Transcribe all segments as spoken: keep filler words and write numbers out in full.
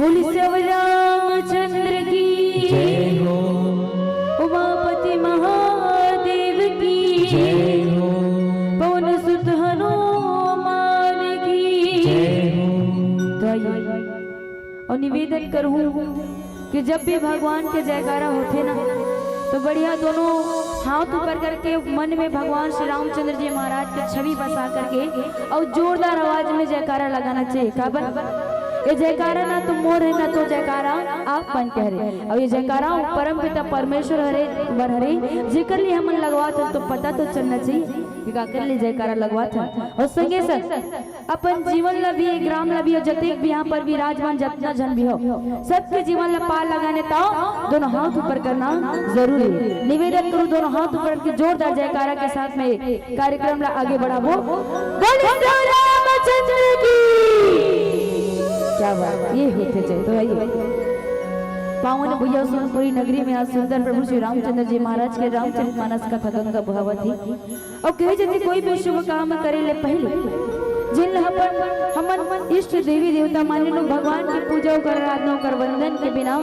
बोली श्याम रामचंद्र की जय हो। उमापति महादेव की जय हो। पवन सुत हनुमान की जय हो। तो आइए और निवेदन करूं कि जब भी भगवान के जयकारा होथे ना, तो बढ़िया दोनों हाथ ऊपर करके मन में भगवान श्री रामचंद्र जी महाराज के छवि बसा करके और जोरदार आवाज में जयकारा लगाना चाहिए। काबर? ये जयकारा ना तो मोर है, ना तो जयकारा आप मन के हरे। और ये जयकारा परम पिता परमेश्वर हरे बर हरे, जेकर लिए हमन लगवात हन, तो पता तो चलना चाहिए कि काकर लिए जयकारा लगवात हन। और संगे संग अपन जीवन ला भी, ग्राम ला भी, और जतेक भी यहाँ पर विराजमान जतना झन भी हो, सबके जीवन ला पार लगाने ताव दोनों हाथ ऊपर करना जरूरी है। निवेदन करूँ, दोनों हाथ ऊपर करके जोरदार जयकारा के साथ में कार्यक्रम ला आगे बढ़ाबो। बोल श्री रामचंद्र की। क्या बात, ये होते जय। तो आइए, पावन भुइया सोनपुरी नगरी में आज सुंदर प्रभु श्री रामचंद्र जी महाराज के रामचरित मानस कथा गंगा बहावत ही। अउ कहे जाथे, कोई भी शुभ काम करे ले पहले जिन ल अपन हमन इष्ट देवी देवता माने लो, भगवान के पूजा, ओकर आराधना, ओकर वंदन के बिना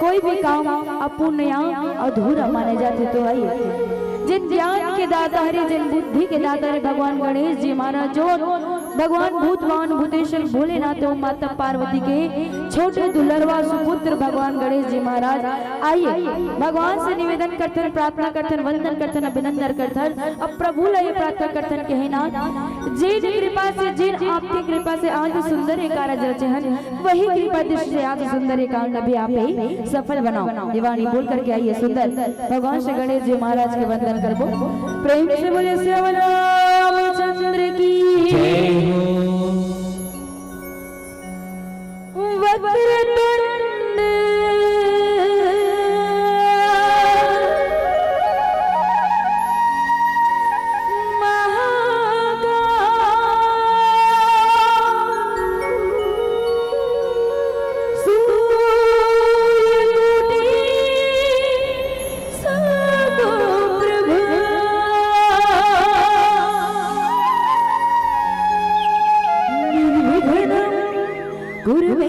कोई भी काम अपूर्ण या अधूरा माने जाथे। तो आइए, जिन ज्ञान के दाता हरे, जिन बुद्धि के दाता हरे भगवान गणेश जी महाराज, जो भगवान भूतवान भूतेश्वर भोलेनाथ, वो माता पार्वती के छोटे दुलरवा सुपुत्र भगवान गणेश जी महाराज, आइए, भगवान से निवेदन करथन, प्रार्थना करथन, वंदन करथन, अभिनंदन करथन। अब प्रभु ला ये प्रार्थना करथन कि हे नाथ, जिन कृपा से, जिन आपकी कृपा से आज सुंदर ये कारज रचे हन, वही कृपा दृष्टि से आज सुंदर ये काम भी आप ही सफल बनाओ। ये वाणी बोल करके आइए, सुंदर भगवान श्री गणेश जी महाराज के वंदन करबो। प्रेम से बोले श्याम रामचंद्र की जय हो। वक्रतुंड महाकाय सूर्यकोटि समप्रभ निर्विघ्नं कुरु मे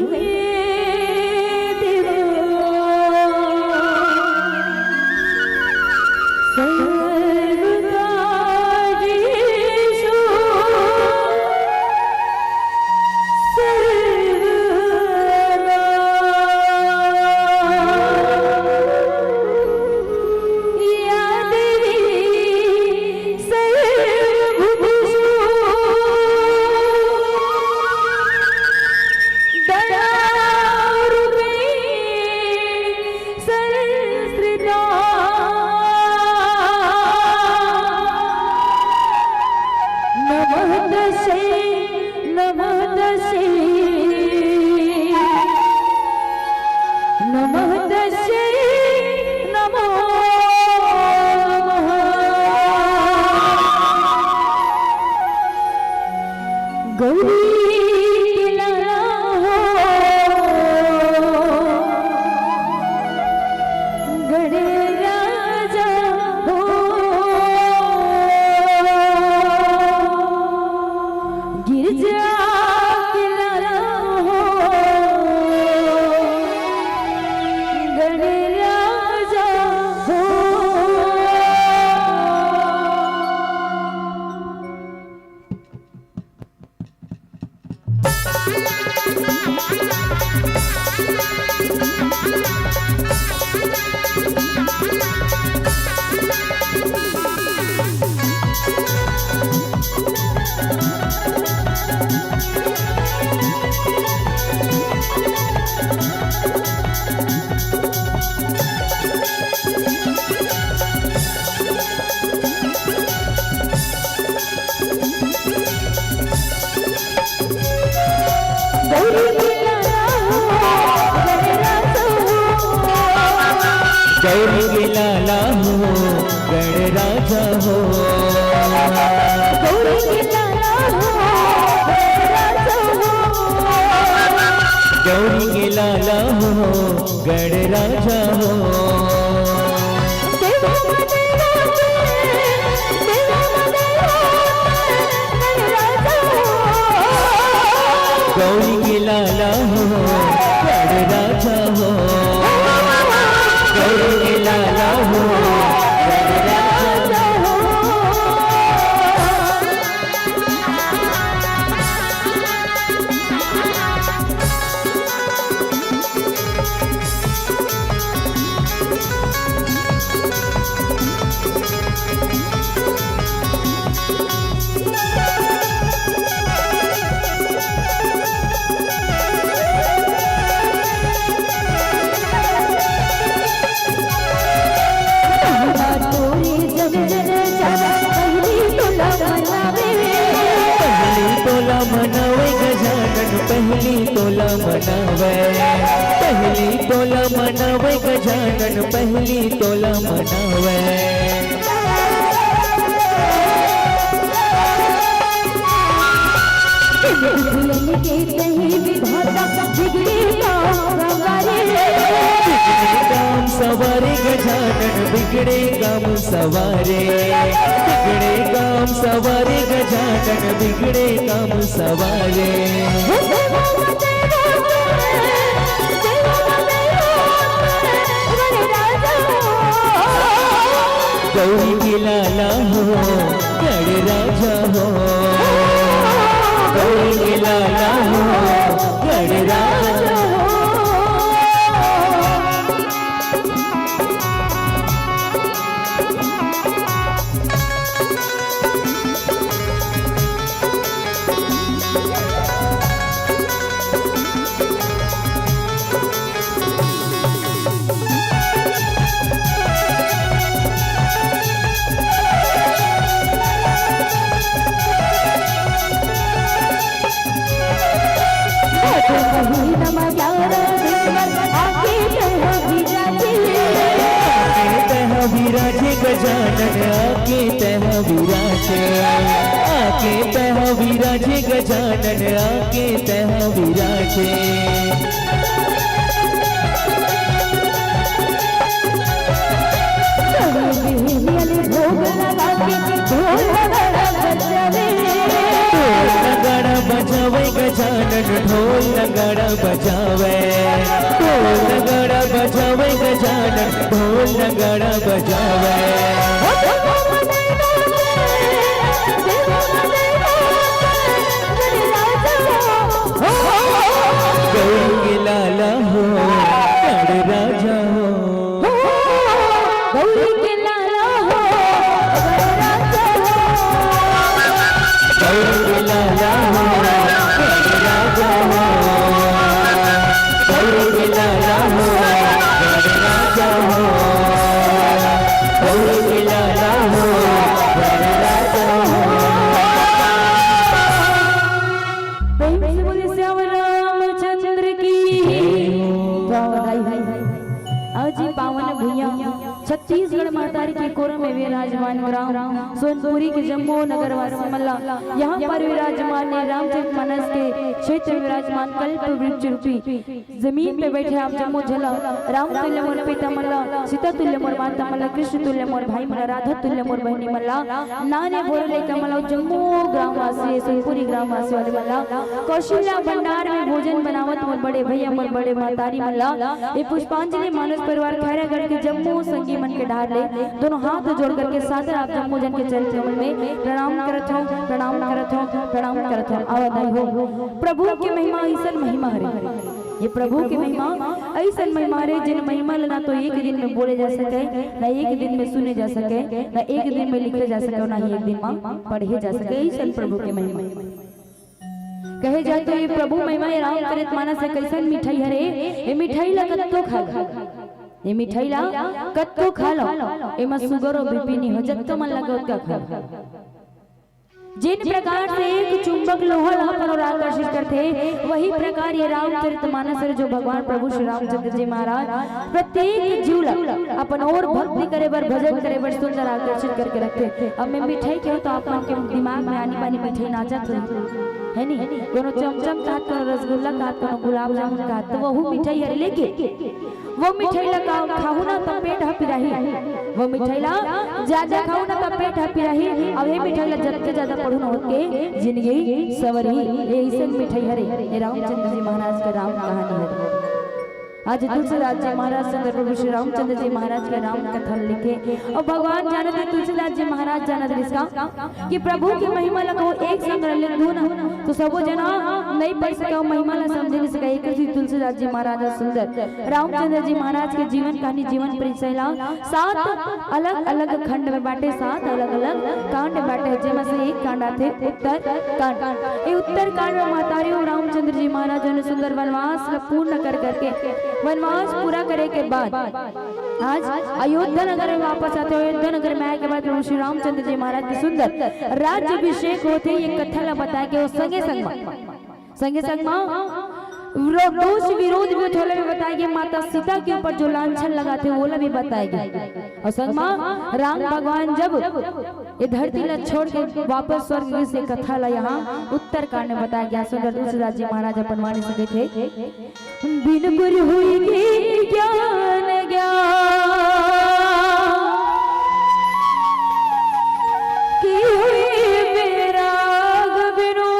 देव सर्वकार्येषु सर्वदा। या देवी सर्वभूतेषु दयारूपेण संस्थिता। नमः तस्यै, नमः तस्यै, नमः तस्यै, नमो नमः। गौरी के लाला हो, गणराजा हो, गिरजा के लाला हो, गणराजा हो। गौरी के लाला हो, गणराजा हो। गौरी के लाला हो, गणराजा हो। गौरी के लाला हो, गणराजा हो। गौरी के लाला हो, गणराजा हो। देवा देवा गणराजा हो। गौरी के लाला हो, पहली तोला मनावे, पहली तोला मनावे गजानन, पहली तोला मनावे। बिगड़े काम सवारे गजानन, बिगड़े काम सवारे, बिगड़े काम सवारे गजानन, बिगड़े काम सवारे। गौरी के लाला हो, गढ़ राजा हो, गौरी के लाला हो, गढ़ राजा हो। आके तह विराजे गजानन, आके तह विराजे, आके तह विराजे गजानन, आके तह विराजे। भोग लगा के ढोल नगाड़ा बजावे। ढोल नगाड़ा बजावे गजानन, ढोल नगाड़ा बजावे। ढोल नगाड़ा बजावे गजानन, ढोल नगाड़ा बजावे। गौरी के लाला हो, गढ़ राजा हो। गौरी के लाला हो, गढ़ राजा हो। गौरी के लाला हो, गढ़ राजा हो। गौरी के लाला हो, गढ़ राजा हो। गौरी के लाला हो, गढ़ राजा हो। प्रेम से बोले श्याम रामचंद्र की। तो बधाई हो। आज ये पावन भुइयां छत्तीसगढ़ महतारी के कोरा में विराजमान ग्राम सोनपुरी के जम्मो नगर वासी मन ला, यहाँ पर विराजमान ने रामचरित मानस के क्षेत्र में विराजमान कल्प वृक्ष रूपी जमीन पे बैठे आप जम्मो झन ला, राम तुल्य मोर पिता मन ला, सीता तुल्य मोर माता मन ला, कृष्ण तुल्य मोर भाई मन ला, राधा तुल्य मोर बहिनी मन ला, नाने भोरे लइका मन ला, जम्मो ग्रामवासी, सोनपुरी ग्रामवासी वाले मन ला, कौशल्या भंडार में भोजन बनावत मोर बड़े भैया, मोर बड़े महतारी मन ला, ये पुष्पांजलि मानस परिवार खैरागढ़ के जम्मो संगी मन के डहार ले दोनों हाथ जोड़ करके सादर आप जम्मो झन के चरण कमल में प्रणाम करत हौं, प्रणाम करत हौं, प्रणाम करत हौं। अवधाई हो, प्रभु के महिमा अइसन महिमा हरे। ये प्रभु के महिमा अइसन महिमा हरे, जिन महिमा ल ना तो एक दिन में बोले जा सके, ना एक दिन में सुने जा सके, ना एक दिन में लिखे जा सके, ना ही एक दिन में पढ़े जा सके। अइसन प्रभु के महिमा। कहे जाए तो ये प्रभु महिमा, ये रामचरित मानस हे, कइसन मिठाई हरे। ये मिठाई ला कतको खा लो, ये मिठाई ला कतको खा लो, एमा sugar अउ BP नहीं हो, जतका मन लगे ओतका खा लो। जिन प्रकार से एक चुंबक लोहा ला अपन ओर आकर्षित करथे, वही प्रकार ये रामचरित मानस हरे, जो भगवान प्रभु श्री रामचंद्र जी महाराज प्रत्येक जीव ला अपन ओर भक्ति करे बर, भजन करे बर सुंदर आकर्षित करके रखथे। अब मैं मिठाई कहूँ तो आप मन के दिमाग में आनी बानी मिठाई नाचत होही, है नी? कोनो चमचम कहत, कोनो रसगुल्ला कहत, कोनो गुलाब जामुन कहत, तो वहू मिठाई हरे, लेकिन वो मिठाई ला का खाहू ना त पेट ह पिराही, वो मिठाई ला ज्यादा खाहू ना त पेट ह पिराही। अब ये मिठाई ला जतके ज्यादा पढ़हू ना, ओतके जिंदगी सवरही। ये अइसन मिठाई हरे, ये रामचंद्र जी महाराज के राम कहानी हरे। आज तुलसीदास जी महाराज सुंदर प्रभु श्री रामचंद्र जी महाराज के राम कथा लिखे। अउ भगवान जानत हे, तुलसीदास जी महाराज जानत रिहिस का कि प्रभु के महिमा ला कहूँ एक संग ले धुन तो सबो जना नहीं पढ़ सके, महिमा ला समझ नहीं सके। एक ही तुलसीदास जी महाराज सुंदर रामचंद्र जी महाराज के जीवन कहानी, जीवन परिचय ला सात अलग-अलग खंड में बांटे, सात अलग-अलग कांड बांटे, जेमा से एक कांड आथे उत्तर कांड। ये उत्तर कांड में महतारी अउ रामचंद्र जी महाराज जो सुंदर वनवास ला पूर्ण कर करके, वनवास पूरा करे के बाद आज अयोध्या नगर में वापस आथे। अयोध्या नगर में आए के बाद प्रभु श्री रामचंद्र जी महाराज के सुंदर राज्याभिषेक होथे। ये कथा ला बताए के वो संगे संग में संगे संग मा विरो-, दोष विरोध भी थोड़ा भी बताए गे, माता सीता के ऊपर जो लांछन लगाथे, ओला भी बताए गे। अउ संग मा राम भगवान जब ये धरती ला छोड़ के वापस स्वर्ग गे, से कथा ला यहाँ उत्तरकांड में बताए गे। सुंदर तुलसीदास जी महाराज अपन वाणी से कथे, बिन गुर होई गे ज्ञान ज्ञान, की होई बैराग बिनु,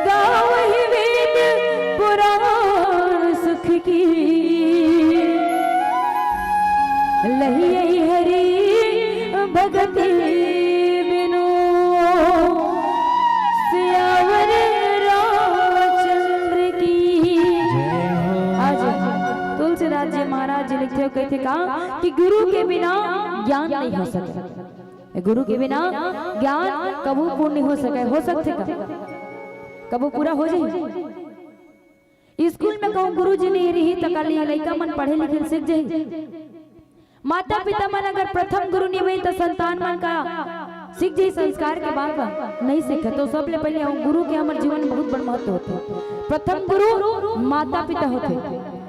गावहि वेद पुराण सुख की, लहियहि हरि भगति बिनु। सियावर रामचंद्र की। जय हो। आज तुलसीदास जी महाराज जी लिखथे, कथे का कि गुरु के बिना ज्ञान नहीं हो सके। गुरु के बिना ज्ञान कबू पूर्ण नहीं हो सके। हो सकथे का? कबू पूरा हो जाही? स्कूल में कहूँ गुरु जी नहीं रही त काली लइका मन पढ़े लिखे सीख जाही? माता पिता मन अगर प्रथम गुरु नहीं होही त संतान मन का सीख जाही संस्कार के बात बा? नहीं सीखे। तो सबले पहले हम गुरु के हमर जीवन में बहुत बड़ महत्व होथे। प्रथम गुरु माता पिता होथे।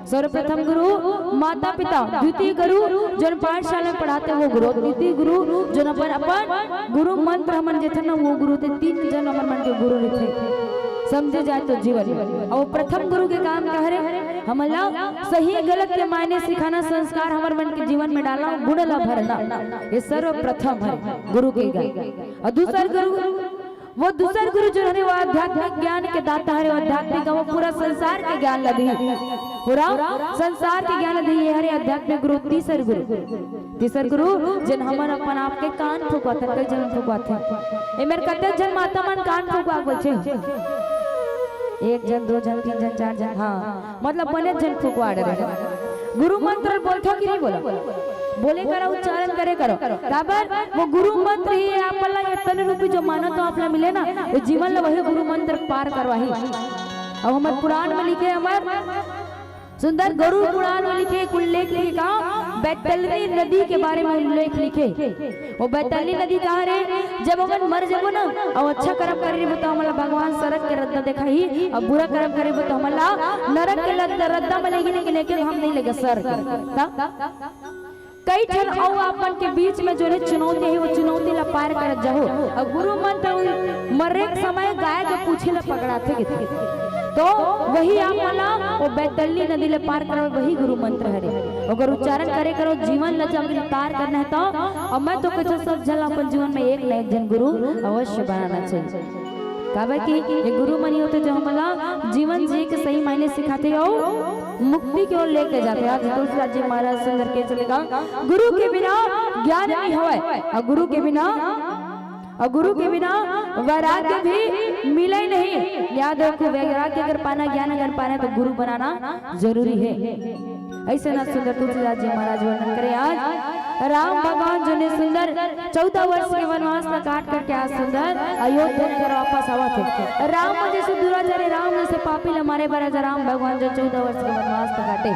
सर्वप्रथम गुरु माता पिता, द्वितीय गुरु जोन पाठशाला में पढ़ाथे वो गुरु, तृतीय गुरु जोन अपन, अपन गुरु मंत्र हमन जेथन ना वो गुरु थे। तीन जन हमर मन के गुरु रहिथे, समझे जाए तो जीवन में। अउ प्रथम गुरु के काम का हरे? हमन ला सही गलत के मायने सिखाना, संस्कार हमर मन के जीवन में डालना, गुण ला भरना, ये सर्वप्रथम हरे गुरु के काम। अउ दूसर गुरु, वो दूसर गुरु जो हरे वो आध्यात्मिक ज्ञान के दाता हरे, वो आध्यात्मिक, वो पूरा संसार के ज्ञान ला दिही, पूरा संसार के ज्ञान ला दिही, ये हरे आध्यात्मिक गुरु। तीसर गुरु, तीसर गुरु जेन हमन अपन आप के कान फुकवाथन, कई झन फुकवाथन। ए मेर कतेक झन माता मन कान फुकवा बोलथे, एक झन, दो झन, तीन झन, चार झन, हाँ, मतलब बने झन फुकवा डरे। गुरु मंत्र बोलथो कि नहीं बोलो? बोले करो, उच्चारण करे करो। काबर? वो गुरु मंत्र ही आप ला ये तन रूपी जो मानव तो आप ला मिले ना, ये जीवन ला वही गुरु मंत्र पार करवाही। अब हमर पुराण में लिखे, हमर सुंदर गरुड़ पुराण में लिखे, एक उल्लेख लिखे का, बैतरणी नदी के बारे में उल्लेख लिखे। वो बैतरणी नदी कहाँ रे? जब हमन मर जाबो ना, अउ अच्छा करम करे रहिबो तो हमला भगवान सरग के रद्दा देखाही, अउ बुरा करम करे रहिबो तो हमला नरक के लद-, रद्दा में लेगी, लेकिन एक हम नहीं लेगे सरग। ता? कई ठन अउ अपन के बीच में जो है चुनौती है, वो चुनौती ला पार करत जाहू। अउ गुरु मंत्र मरे के समय गाय के पूछी ला पकड़ाथे किथे। तो वही आप मन ला वो बैतरणी नदी ले पार करो, वही गुरु मंत्र हरे। ओकर उच्चारण करे करो, जीवन ला जब पार करना है तो। और मैं तो कहता सब झन अपन जीवन में एक न एक झन गुरु अवश्य बनाना चाहिए। काबर कि ये गुरु मन ही होथे जो हमला जीवन जिए के सही मायने सिखाथे अउ मुक्ति के ओर लेके जाथे। आज तुलसीदास जी महाराज सुंदर के चलेगा, गुरु के बिना ज्ञान नहीं होवय, और गुरु के बिना, और गुरु के बिना वैराग्य भी मिले नहीं। याद रखो, वैराग्य अगर पाना, ज्ञान अगर पाना, तो गुरु बनाना जरूरी है। ऐसे ना सुंदर तुलसीदास जी महाराज वर्णन करे। आज राम भगवान जो ने सुंदर चौदह वर्ष के वनवास ला काट करके आज सुंदर अयोध्या नगर वापस आवत हे। राम जैसे दुराचारी, राम जैसे पापी ला मारे बर आज राम भगवान जो चौदह वर्ष के वनवास ला काटे।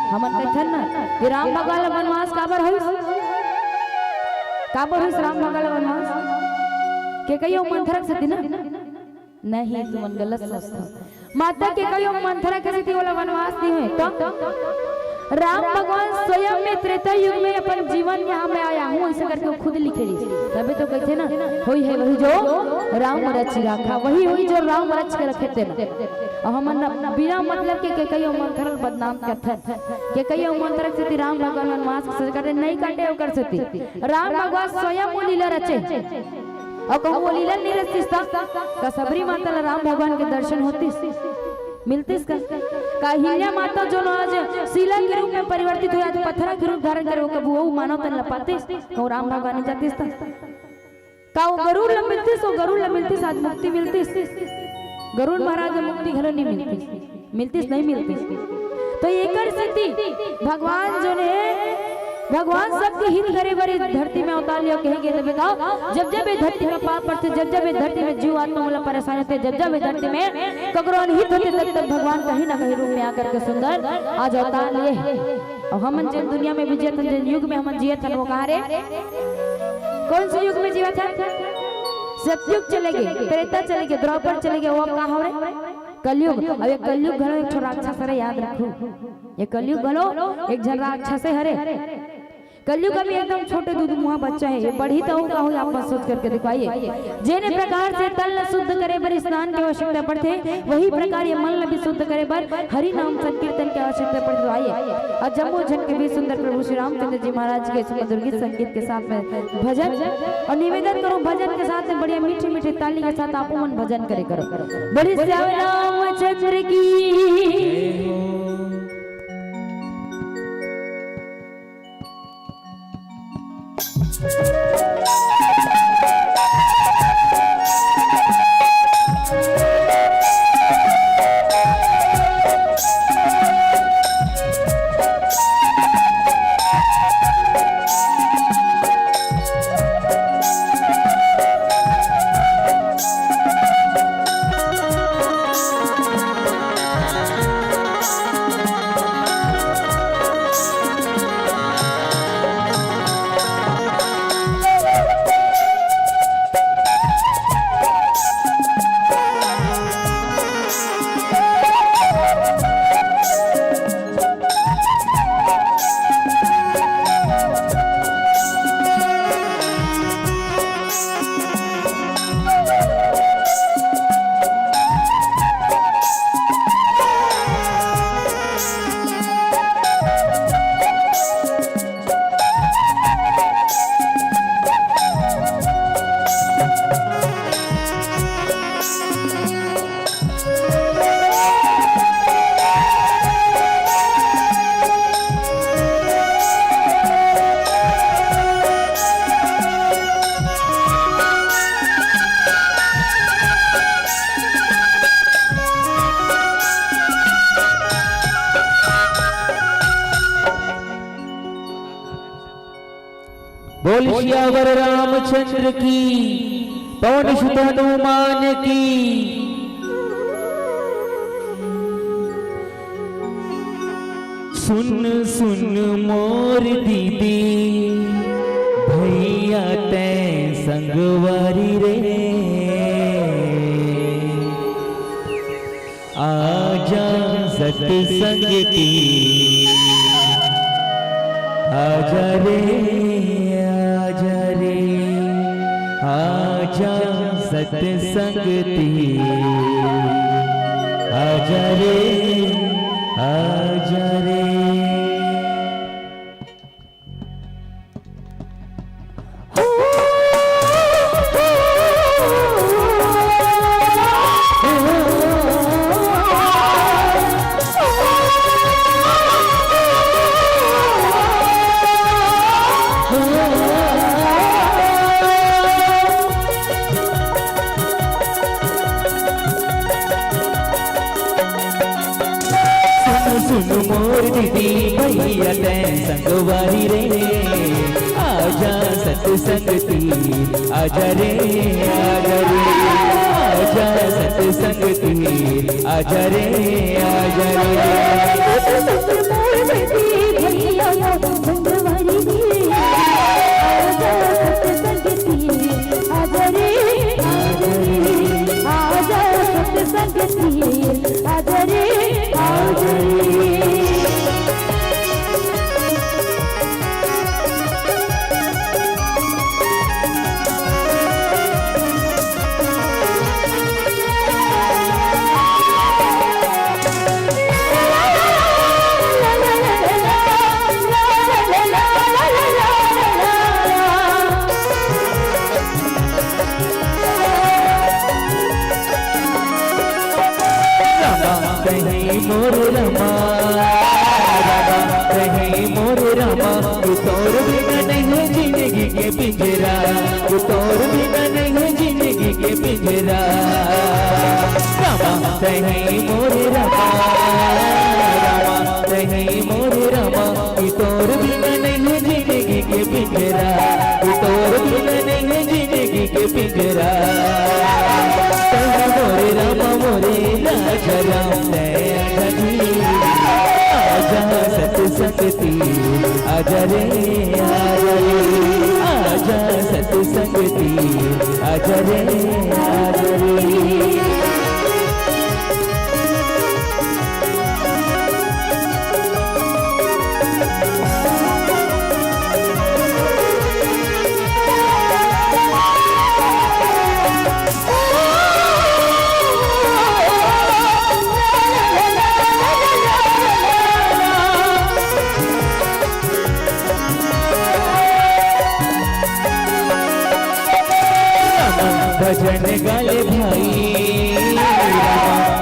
हमन कहिथन ना कि राम भगवान ला वनवास काबर होइस? काबर होइस राम भगवान ला वनवास? केकई अउ मंथरा के सेती ना? नहीं, तुमन गलत सोचथव। माता केकई अउ मंथरा के सेती ओला वनवास नहीं होय। तो राम भगवान स्वयं में त्रेता युग में अपन जीवन यहाँ मैं आया हूँ, ऐसे करके वो खुद लिखे रहिस। तबे तो कहथे ना, होई है वही जो राम रचि राखा, वही होई जो राम रच के रखे तेला। अउ हमन बिना मतलब के केकई अउ मंथरा ल बदनाम करथन। केकई अउ मंथरा के सेती राम भगवान वनवास के सजा काटे नहीं काटे, ओकर सेती राम भगवान स्वयं वो लीला रचे। अउ कहूँ वो लीला नहीं रचिस त का सबरी माता ला राम भगवान के दर्शन होतिस? मिलतिस का? का अहिल्या माता जो न आज शिला के रूप में परिवर्तित होय, आज पत्थरा के रूप धारण करे, वो कभू वो मानव तन ला पातिस? कहूँ राम भगवान नहीं जातिस त? का वो गरुड़ ला मिलतिस? वो गरुड़ ला मिलतिस, आज मुक्ति मिलतिस? गरुड़ महाराज ला मुक्ति घलो नहीं मिलतिस। मिलतिस नहीं मिलतिस। तो एकर सेती भगवान जो ने, भगवान सबके हित करे बर इस धरती में अवतार लियो कहे गे। तो बताओ, जब जब ये धरती में पाप पड़थे, जब जब ये धरती में जीव आत्मा वाला परेशान होथे, जब जब ये धरती में ककरो अनहित होथे, तब तब भगवान कहीं ना कहीं रूप में आकर के सुंदर आज अवतार लिए। अउ हमन जेन दुनिया में भी जियत हन, जेन युग में हमन जियत हन, वो कहाँ रे? कौन से युग में जियत हन? सतयुग चले गे, त्रेता चले गे, द्वापर चले गे, वो अब का हरे? कलयुग। अब ये कलयुग घलो एक ठो राक्षस हरे, याद रखू। ये कलयुग घलो एक झन राक्षस हरे। कलयुग अभी एकदम छोटे दूध मुहा बच्चा है, ये बढ़ही त अउ का होही, आप मन सोच करके देखो। आइए, जेने प्रकार से तन ला शुद्ध करे बर स्नान के आवश्यकता पड़थे, वही प्रकार ये मन ला भी शुद्ध करे बर हरि नाम संकीर्तन के आवश्यकता पड़थे। तो आइए, अउ जम्मो झन के बीच सुंदर प्रभु श्री रामचंद्र जी महाराज के सुमधुर गीत संगीत के साथ में भजन, अउ निवेदन करूं भजन के साथ में बढ़िया मीठी मीठी ताली के साथ आपो मन भजन करे करो। बोलिए श्री रामचंद्र की। बोल सियावर रामचंद्र की, पवन सुत हनुमान की। सुन सुन मोर दीदी, भैया तैं संगवारी रे। आजा सतसंग तीर, आजा रे, आजा रे, आजा सतसंग तीर, आजा रे, आजा रे। सुन सुन मोर दीदी भैया तैं संगवारी रे, आजा सतसंग तीर, आजा रे, आजा रे, आजा सतसंग तीर, आजा रे, आजा रे। सुन सुन मोर दीदी भैया संगवारी रे, आजा सतसंग तीर, आजा रे, आजा रे, आजा सतसंग तीर, आजा रे, आजा रे। रमा तहीं मोर रमा, रमा तहीं मोर रमा, तोर बिना नहीं जिंदगी के पिंजरा, तोर बिना नहीं जिंदगी के पिंजरा। रमा तहीं मोर रमा, रमा तहीं मोर रमा, तोर बिना नहीं जिंदगी के पिंजरा, तोर बिना नहीं जिंदगी के पिंजरा। तहीं मोरे रामा मोरे राजा राम दया धनी। आजा सतसंग तीर, आजा रे, आजा रे। आजा सतसंग तीर, आजा रे, गाले भाई,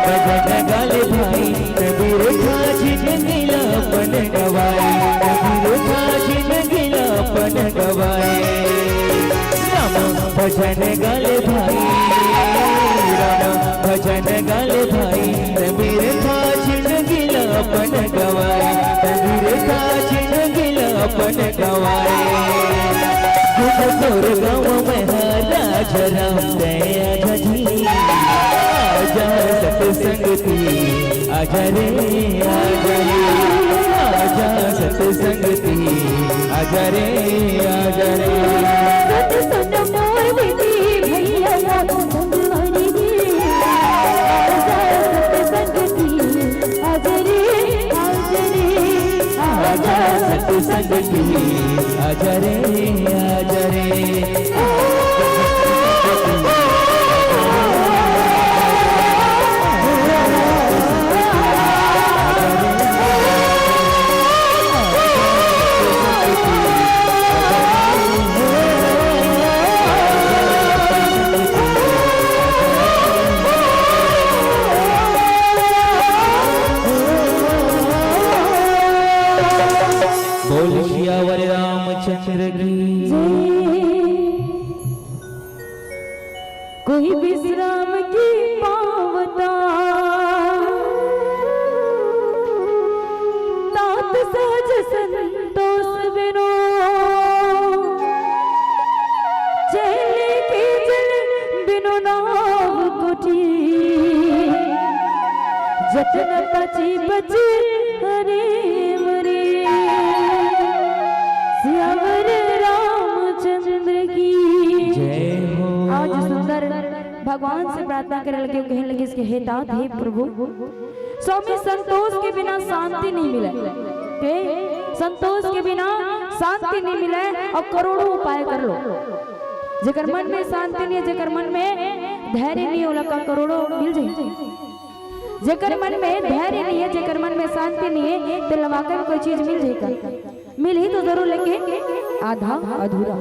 भजन गाले भाई, कबीर का जिंदगी ला अपन गवाए, कबीर का जिंदगी ला अपन गवाए। राम भजन गाले भाई, राम भजन गाले भाई, कबीर का जिंदगी ला अपन गवाए, कबीर का जिंदगी ला अपन गवाए। गुण तोर गाँव में है राज राम दया जी। आजा सतसंगती, आजा रे, आजा रे। आजा सतसंगती, आजा रे, आजा रे। सुन सुन मोर बेटी भैया मोर संगवारी जी। आजा सतसंगती, आजा रे, आजा रे। आजा सतसंगती, आजा रे, आजा रे। बोल सियावर रामचंद्र की। कोई विश्राम की पावता, तात सहज संतोष बिनु, चैन की जल बिनु नाव कुटी, जतन पची पची हरे मरे। सियावर रामचंद्र की जय हो। आज सुंदर भगवान से प्रार्थना करे लगे, कहे लगे इसके हे तात, हे प्रभु, स्वामी संतोष के बिना शांति नहीं मिले। के? संतोष के बिना शांति नहीं मिले। और करोड़ों उपाय कर लो, जेकर मन में शांति नहीं है, जेकर मन में धैर्य नहीं होला, का करोड़ों मिल जाए? जेकर मन में धैर्य नहीं है, जेकर मन में शांति नहीं है, तो लवाके में कोई चीज मिल जाए का? मिल ही तो जरूर, लेकिन आधा अधूरा।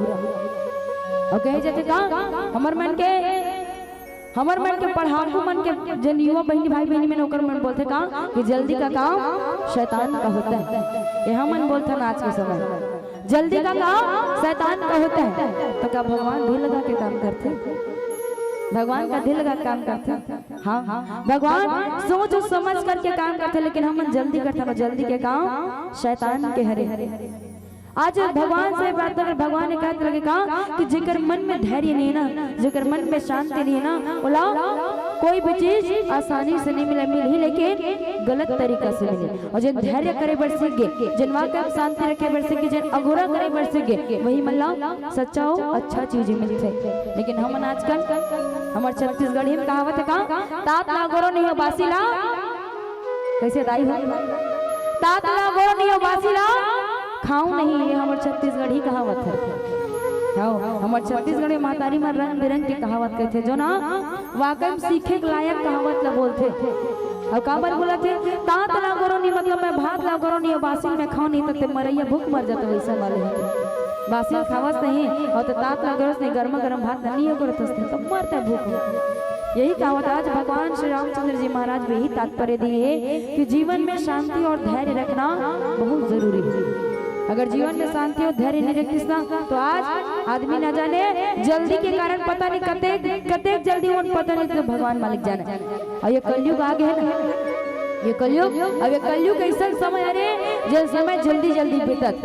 और कहे जाथे का, हमर मन के, हमर मन के पढ़ाकू मन के, जन युवा बहिनी, भाई बहिनी मन, ओकर मन बोलथे का कि जल्दी का काम शैतान का होता है। ये हमन बोलथन आज के समय, जल्दी का काम शैतान का होता है। तो का भगवान धीर लगा के काम करथे? भगवान का धीर लगा के काम करथे? हाँ, भगवान सोच समझ करके काम करथे, लेकिन हमन जल्दी करथन, और जल्दी के काम शैतान के हरे। आज भगवान से प्रार्थना कर, भगवान ने कहत लगे का कि जेकर मन में धैर्य नहीं है ना, जेकर मन में शांति नहीं है ना, ओला कोई भी चीज आसानी से नहीं मिले, मिलही लेकिन गलत तरीका से मिले। और जेन धैर्य करे बर सीख गे, जेन वाकई में शांति रखे बर सीख गे, जेन अगोरा करे बर सीख गे, वही मन ला सच्चा अउ अच्छा चीज मिलथे। लेकिन हमन आजकल, हमर छत्तीसगढ़ी में कहावत है का, तात ला अगोरो नहीं हो बासी ला, कैसे दाई हो? तात ला अगोरो नहीं हो बासी ला खाऊ नहीं, ये हमर छत्तीसगढ़ी कहावत है। हाँ, हमर छत्तीसगढ़ में महतारी मन रंग बिरंग के कहावत कहथे, जो ना वाकई में सीखे के लायक कहावत ला बोलथे। अउ काबर बोलथे, तात ला अगोरो नहीं, मतलब मैं भात ला अगोरो नहीं, बासी में खाओ नहीं, तो ते मरैया भूख मर जाते वैसे वाले हैं। बासी में खावस नहीं, और तो तात ला अगोरस नहीं, गर्मा गर्म भात नहीं अगोरत हस, तो मरता भूख। यही कहावत आज भगवान श्री रामचंद्र जी महाराज भी यही तात्पर्य दिए कि जीवन में शांति और धैर्य रखना बहुत जरूरी है। अगर जीवन में शांति और धैर्य नहीं रखिस ना, तो आज आदमी ना जाने जल्दी के कारण पता नहीं कते, कते जल्दी होन, पता नहीं तो भगवान मालिक जाने। और ये कलयुग आ गए ना, ये कलयुग, अब ये कलयुग ऐसा समय, अरे, जे समय जल्दी जल्दी बीतत,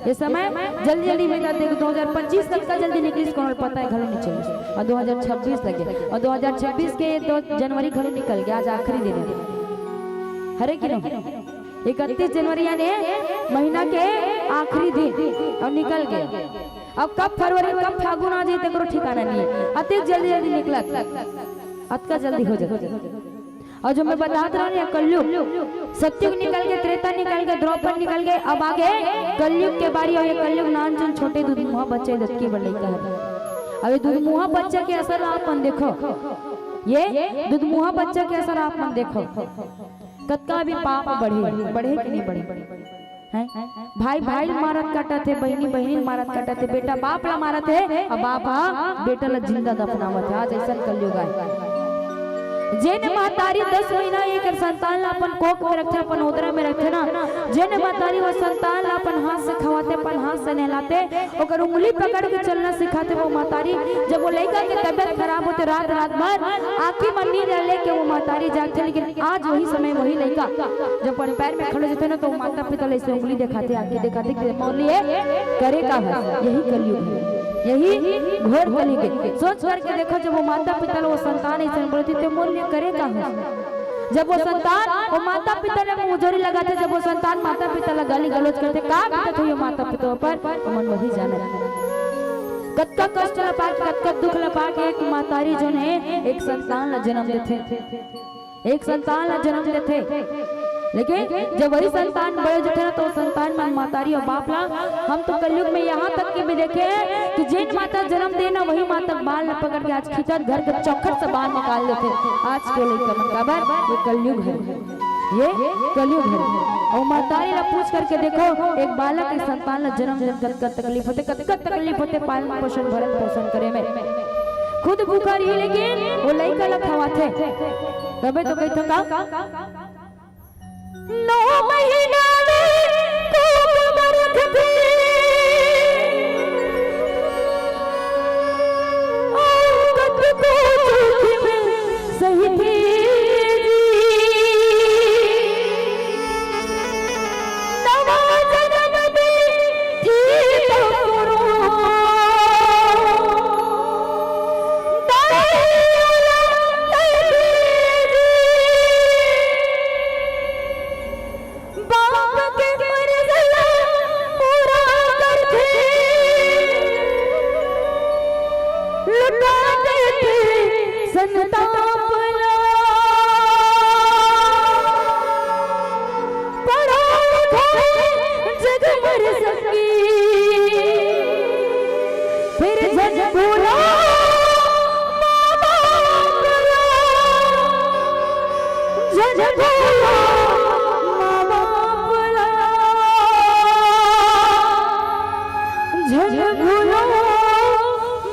ये समय जल्दी जल्दी बीतत। देखो, दो हज़ार पच्चीस कतका जल्दी निकलिस, कोनो पता है घलो नहीं चलिस, और दो हज़ार छब्बीस लगे, और दो हज़ार छब्बीस के दो जनवरी घलो निकल गया, आज आखिरी दिन है, हरे कि नहीं? इकतीस जनवरी यानी महीना के आखिरी दिन, और निकल गए। अब कब फरवरी, कब फागुन आ जाए, तेकरो ठिकाना नहीं है, अतेक जल्दी जल्दी निकलत, अतका जल्दी हो जाता। और जो मैं बतात रहा हूँ, ये कलयुग, सतयुग निकल के, त्रेता निकल के, द्वापर निकल के, अब आगे कलयुग के बारी। और ये कलयुग नानचुन छोटे दुधमुहा बच्चे दतकी बर लइका है। अब ये दुधमुहा बच्चा के असर आप मन देखो, ये दुधमुहा बच्चा के असर आप मन देखो, कतका भी पाप बढ़े, बढ़े कि नहीं बढ़े? हैं? भाई भाई ल मारत काटत हे, बहिनी बहिनी ल मारत काटत हे, बेटा बाप ला मारत हे, अउ बाप हा बेटा ला जिंदा दफनावत हे। आज अइसन कलयुग आय। जेन महतारी दस महीना एक संतान ला अपन कोख में रखथे, अपन ओदरा में रखथे ना, जेन महतारी वो संतान ला अपन हाथ से खवाथे, अपन हाथ से नहलाथे, ओकर उंगली पकड़ के चलना सिखाथे वो महतारी। जब वो लइका के तबियत खराब होथे, रात रात भर आँखी में नींद लेके वो महतारी जागथे, लेकिन आज वही समय वही लइका जब अपन पैर में खड़े होथे ना, तो माता पिता ला ऐसे उंगली दिखाथे, आँखी दिखाथे कि मोर लिए करे का हस। यही कलयुग हे, यही घोर कलयुग हे। सोच करके देखो, जब वो माता पिता ला वो संतान ऐसे बोलथे, तो मोर लिए करे का हस। जब वो संतान वो माता पिता ला मुंहजोरी लगाथे, जब वो संतान माता पिता ला गाली गलौज करथे, का बीतत होही माता पिता पर, हमन वही जानत। कतका कष्ट ला पाके, कतका दुख ला पाके एक महतारी जोन हे, एक संतान ला जन्म देथे, एक संतान ला जन्म देथे। लेकिन जब वही संतान बड़े हो जाथे ना, तो संतान मन महतारी अउ बाप ला, हम तो कलयुग में यहाँ तक के भी देखे हैं कि जेन माता जन्म दे ना, वही माता बाल ला पकड़ के आज खींचत घर के चौखट से बाहर निकाल देथे। आज के लइका मन, काबर ये कलयुग हे, ये कलयुग हे। अउ महतारी ला पूछ करके देखो, एक बालक, एक संतान ला जन्म देन कतका तकलीफ होथे, कतका तकलीफ होथे पालन पोषण, भरण पोषण करे में। खुद भूखा रही लेकिन वो लइका ला खवाथे, तबे तो कहिथों का, नौ महीना ले कोख में रखथे, अउ कतको जोखिम सहिथे जी। नवा जनम दे थी तो करो। बाप के फर्ज ला पूरा करथे, लुटा देथे संताप ला। पढ़ो लिखो जग भर सकी, फिर झन भूलो माँ बाप ला, झन भूलो माँ बाप ला, झन भूलो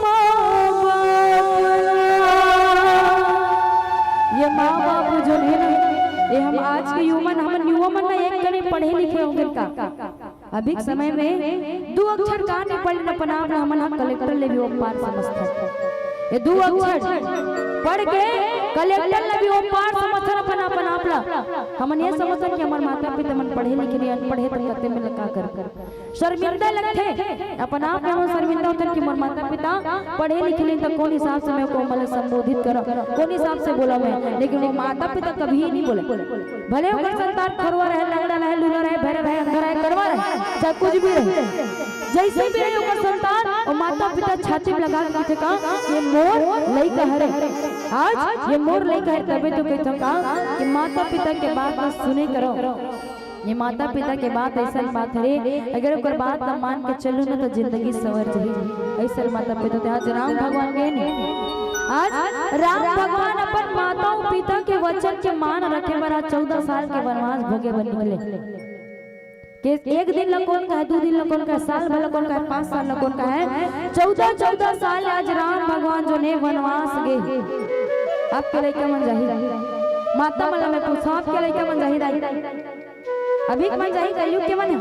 माँ बाप ला। ये माँ बाप जोन हे ना, ये हम आज के युवा मन, हमन युवा मन ना एक कनी पढ़े लिखे होंगे का? अभी के समय में दू अक्षर का नहीं पढ़, अपन आप ला हमन ह कलेक्टर ले भी ओ पार समझथन। ये दू अक्षर पढ़ के कलेक्टर ले भी ओ पार समझथन अपन, अपन आप ला। हमन ये समझथन कि हमर माता पिता मन पढ़े लिखे नहीं, अनपढ़ हे, तो कते में लगा कर शर्मिंदा लगथे। अपन आप में हमन शर्मिंदा होथन कि मोर माता पिता पढ़े लिखे नहीं, तो कौन हिसाब से मैं ओमन ला संबोधित करव, कौन हिसाब से बोलव मैं। लेकिन वो माता पिता कभी नहीं बोले। भले ओकर संतान खरवा रहे, लंगड़ा रहे, लूला रहे, भैरा रहे, अंधा रहे, करवा रहे, चाहे कुछ भी रहे, जैसे भी रहे ओकर संतान, वो माता पिता छाती में लगा के कहिथे का, ये मोर लइका हरे। आज ये मोर लइका हरे, तबे तो कहिथे का कि माता पिता के बात ला सुने करो। ये माता पिता के बात अइसन बात हरे, अगर ओकर बात ला मान के चलू ना, तो जिंदगी संवर जाही। अइसन माता पिता ते आज राम भगवान गे नहीं। आज राम भगवान अपन माता अउ पिता के वचन के मान रखे बर आज चौदह साल के वनवास भोगे बर निकले। के एक दिन ला कौन कहे, दू दिन ला कौन कहे, साल भर ला कौन कहे, पाँच साल ला कौन कहे, चौदह, चौदह साल आज राम भगवान जोन हे वनवास गे। आपके लइका मन जाही, माता मन ला मैं पूछों, आपके लइका मन जाही दाई? अभी के मन जाही, कलयुग के मन हे।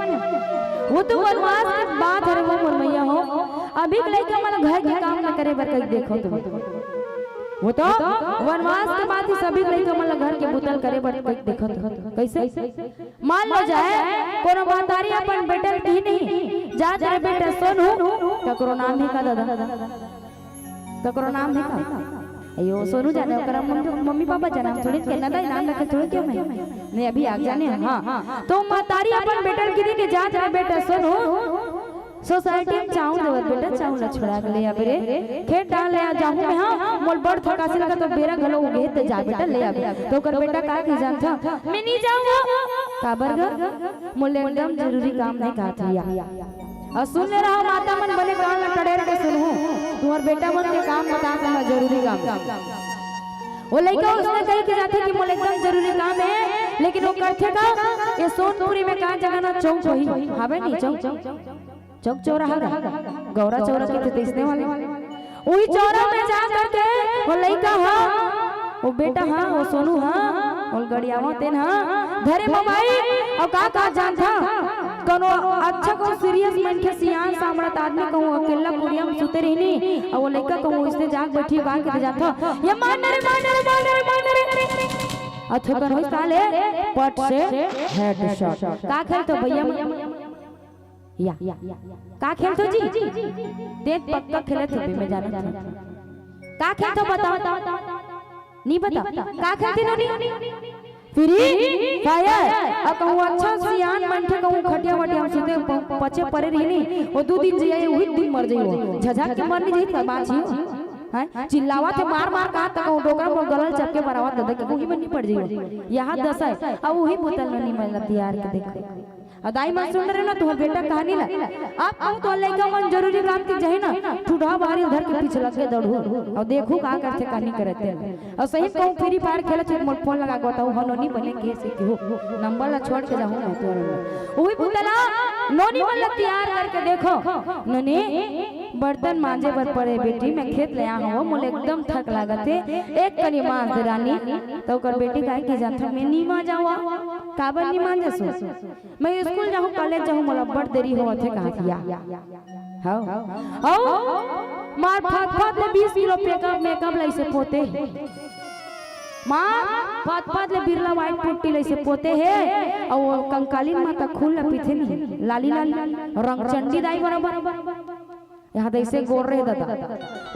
वो तो वनवास के बात हरे वो मोर मइया हो। अभी के लइका मन घर के काम ला करे बर कहि देखो तुम। वो तो वनवास के बात हे, सभी लइका मन ला घर के बुता ला करे बर कहि देखो तुम। कइसे? मान लो जाए कोनो महतारी अपन बेटा ल कही नहीं, "जा तेरे बेटा सोनू।" ककरो नाम हे का दादा? ककरो नाम हे का? अयो सोनू जाने, ओकर मम्मी, मम्मी पापा जाने, हम थोड़ी कहना दाई नाम रखे थोड़ी क्या मैं? नहीं, अभी आप जाने, हाँ। तो महतारी अपन बेटा ल कही कि जा तेरे बेटा सोनू, सोसाइटी में चाउर देवत बेटा, चाउर ला छोड़ा के ले आबे रे। खेत डाल ले आ जाहूं मैं, हाँ, मोल बड़ थकासी लगा तो बेरा घलो उगे, ते जा बेटा ले आबे। तो ओकर बेटा का कही जानथा, "मैं नहीं जाऊंगा।" काबर ग? मोले एकदम जरूरी काम नहीं कहा थैया। अउ सुन ले रहा माता मन, बने कान ला टड़ेर के सुनहू, तुम्हर बेटा मन के काम बता के मैं जरूरी काम। वो लइका उसने कही के जाथे कि मोला एकदम जरूरी काम हे, लेकिन वो करथे का, ये सोनपुरी में का जगह ना चौक वही, हवे नहीं चौक, चौक चौराहा गा, गौरा चौरा के तो इसने वाले, वही चौरा में जा करके वो लइका हा, वो बेटा हा, वो सोनू हा, वो गड़ियावा तेन हा, धरे मोबाइल और का का जानथा, कोनो अच्छा को सीरियस मनखे सियान सामरत आदमी कहूँ अकेला कुरिया में सुते रहनी, और वो लइका कहूँ इसने जाग बैठी गा के जाथा, ये मार न रे, मार न रे, मार न रे, मार न रे। अथो कर होई साले पट से हेडशॉट। का खेलथो भैया? या का खेलथो जी? देख पक्का खेलत होबे, मैं जानत हूँ। का खेलथो बताओ? नहीं बता। का खेलथे नोनी? Free fire. अब कहूँ अच्छा सियान मनखे कहूँ खटिया वटिया में सुते प-, पचे परे रही नहीं, वो दू दिन जिया, वही दिन मर जाई, वो झझक के मर नहीं जाई, बात ही हो। हैं? चिल्लावत हे मार मार कहा तक वो डोकरा मोर गलल चपके बरावत ददा के कोही में नहीं पड़ जाई। यहाँ दस है, अब वही बोतल में नहीं मिलना तैयार के देखो। और दाई मन सुन रहे ना, तुम्हार बेटा कहानी ला। अब कहूँ तो लइका मन जरूरी काम के जाही ना, ठुडहा बाहरी धर के पीछे लग के दौड़ू। और देखू का करथे, का नहीं करथे। और सही कहूँ फ्री फायर खेलत हे, मोर फोन लगा के बताऊ, हो नोनी बने के से केहू नंबर ला छोड़ के जाहूँ मैं तोर में। वही बोतला नोनी मन ला तैयार करके देखो। नोनी, बर्तन मांजे बर पड़े बेटी, मैं खेत ले आ हूँ, मोला एकदम थक लागत हे, एक कनी मांज दे रानी। तो ओकर बेटी कहे कि जाथन मैं नी मांजावा। काबर नी मांजसु? मैं स्कूल जाहूँ, कॉलेज जाहूँ, मोला बड़ देरी होवत हे, कहा किया। हौ। हौ। मार फत फत ले बीस किलो मेकअप, मेकअप लइसे पोते हे। मार फत फत ले बिरला व्हाइट पुट्टी लइसे पोते हे। अउ वो कंकालीन माता खून ल पीथे नहीं, लाली लाली रंगचंडी दाई बराबर। यहाँ तो ऐसे गोर रहे दादा।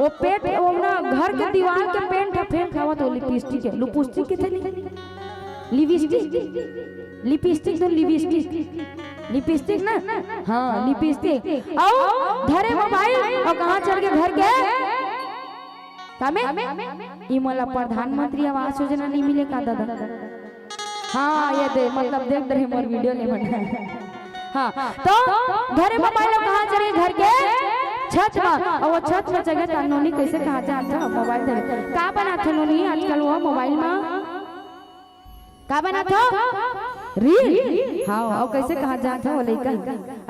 वो पेट, वो ना घर के दीवार के पेंट ह फेंक खावत, वो लिपस्टिक है, लुपुस्टिक के थे नहीं, लिपस्टिक, लिपस्टिक तो लिपस्टिक, लिपस्टिक ना, हाँ लिपस्टिक। अउ धरे मोबाइल अउ कहाँ चढ़ के घर के कामे? ई मोला प्रधानमंत्री आवास योजना नहीं मिले का दादा? हाँ, ये दे, मतलब देख रहे मोर वीडियो ले मन। हाँ, तो घरे मोबाइल ला कहाँ चढ़े? घर के छत मा। अउ वो छत मा जगह त नोनी कैसे कहाँ जान था मोबाइल धरे? का बनाथे नोनी आजकल वो मोबाइल मा? का बनाथे? रील। हाँ, अउ कैसे कहाँ जान था वो लइका?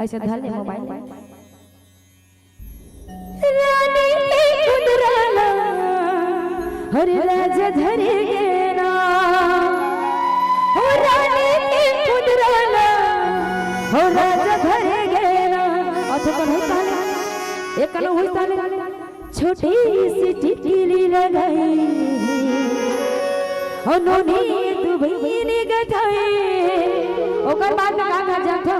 ऐसे धर ले मोबाइल। रानी के कुदरला, हर राज धरे गेना। हो रानी के कुदरला, हो राज धरे गेना। अथो कन होई ताले, एक कन होई ताले। छोटी सी टिकली लगाई, हो नोनी दुबई ने गथाई। ओकर बाद में का कहा जात हो?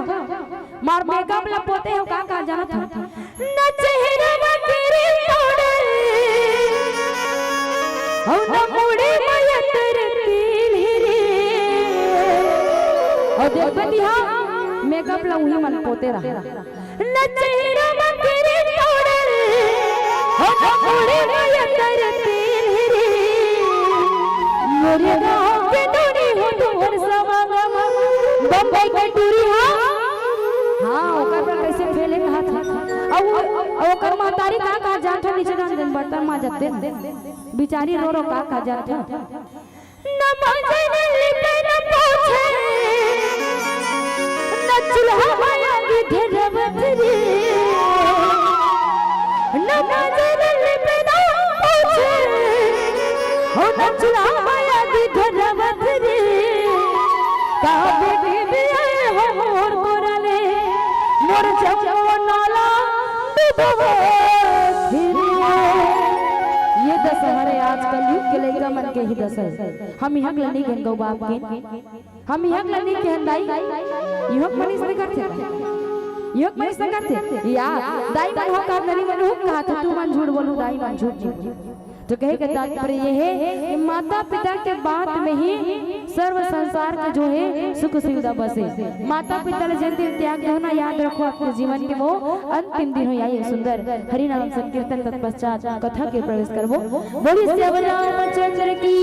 मार मेकअप ला पोते हो, का कहा जात हो? न चेहरा मा तेरे पाउडर, अउ न मुड़ी मा अतर तेल हे रे। अउ देख बेटी, हाँ, मेकअप ला उही मन पोते रहा। न चेहरा मा तेरे पाउडर, अउ न मुड़ी मा अतर तेल हे रे। मोरे गाँव के नोनी हो तुमन समागम, बम्बई के टूरी हो। हाँ, ओकर बर कैसे फेले कहा था। अउ, अउ ओकर महतारी का कहा जात हो, नीचे डाल देन, बर्तन मांजत देन। बिचारी रो रो का कहा जात हो। न मांजे, न लिपे, न पोछे, न चूल्हा माया की धरवत रे। न मांजे, न लिपे, न पोछे, हो न चूल्हा माया की धरवत रे। का बेटी भी आए हो मोर तोरा ले, मोर जमुना ला डुबवा फिरे। ये दशा हरे आज कलयुग के लइका मन के ही दशा हे। हम इहाँ के ला नहीं कहन गौ बाप के, हम इहाँ के ला नहीं कहन दाई, इहाँ के मनीष नहीं करथे, इहाँ के मनीष नहीं करथे। या दाई मन हो कहा, ननी मन हो कहा था, तू मन झूठ बोलू, दाई मन झूठ बोलू। तो कहे के तात्पर्य ये है कि माता पिता के बात में ही सर्व संसार के जो है सुख सुविधा बसे। माता पिता ले जेन दिन त्याग दो ना, याद रखो आपके जीवन के वो अंतिम दिन हो। आइए सुंदर हरि नाम संकीर्तन तत्पश्चात कथा के प्रवेश करबो। बोलिए सियावर रामचंद्र की।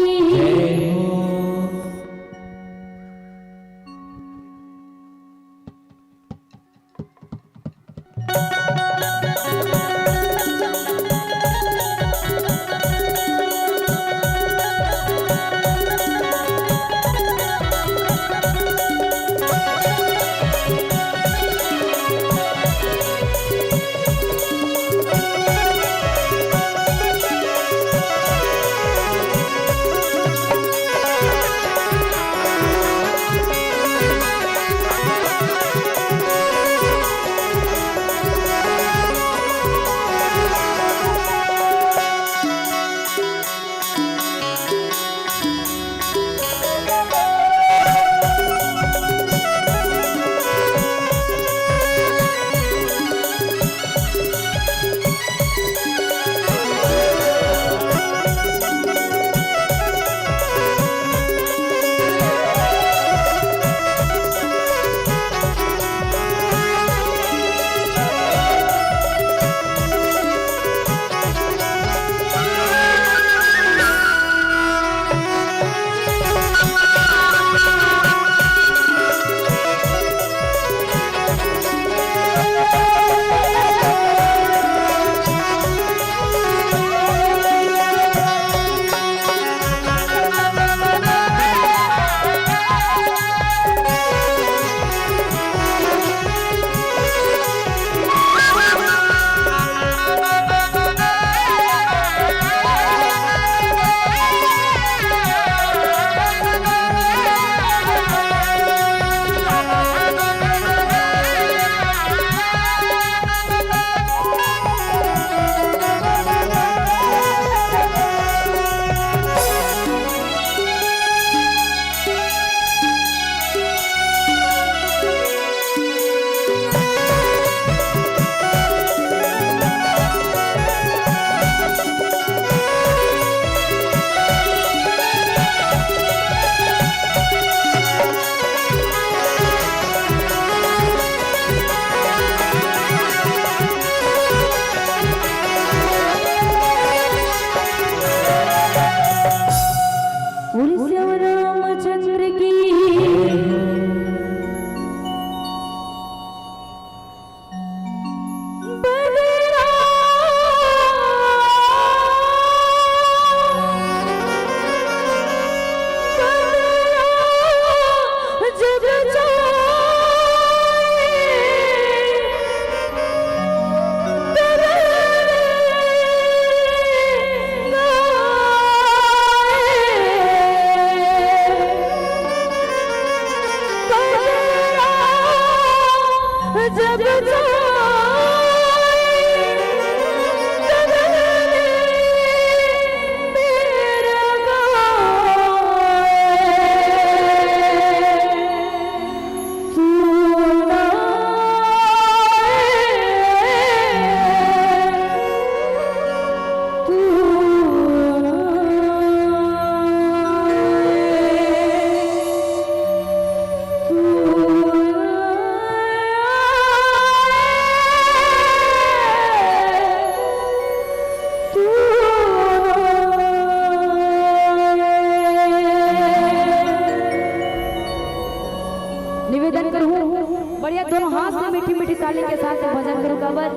दोनों हाथ से मीठी मीठी ताली के साथ भजन करो। काबर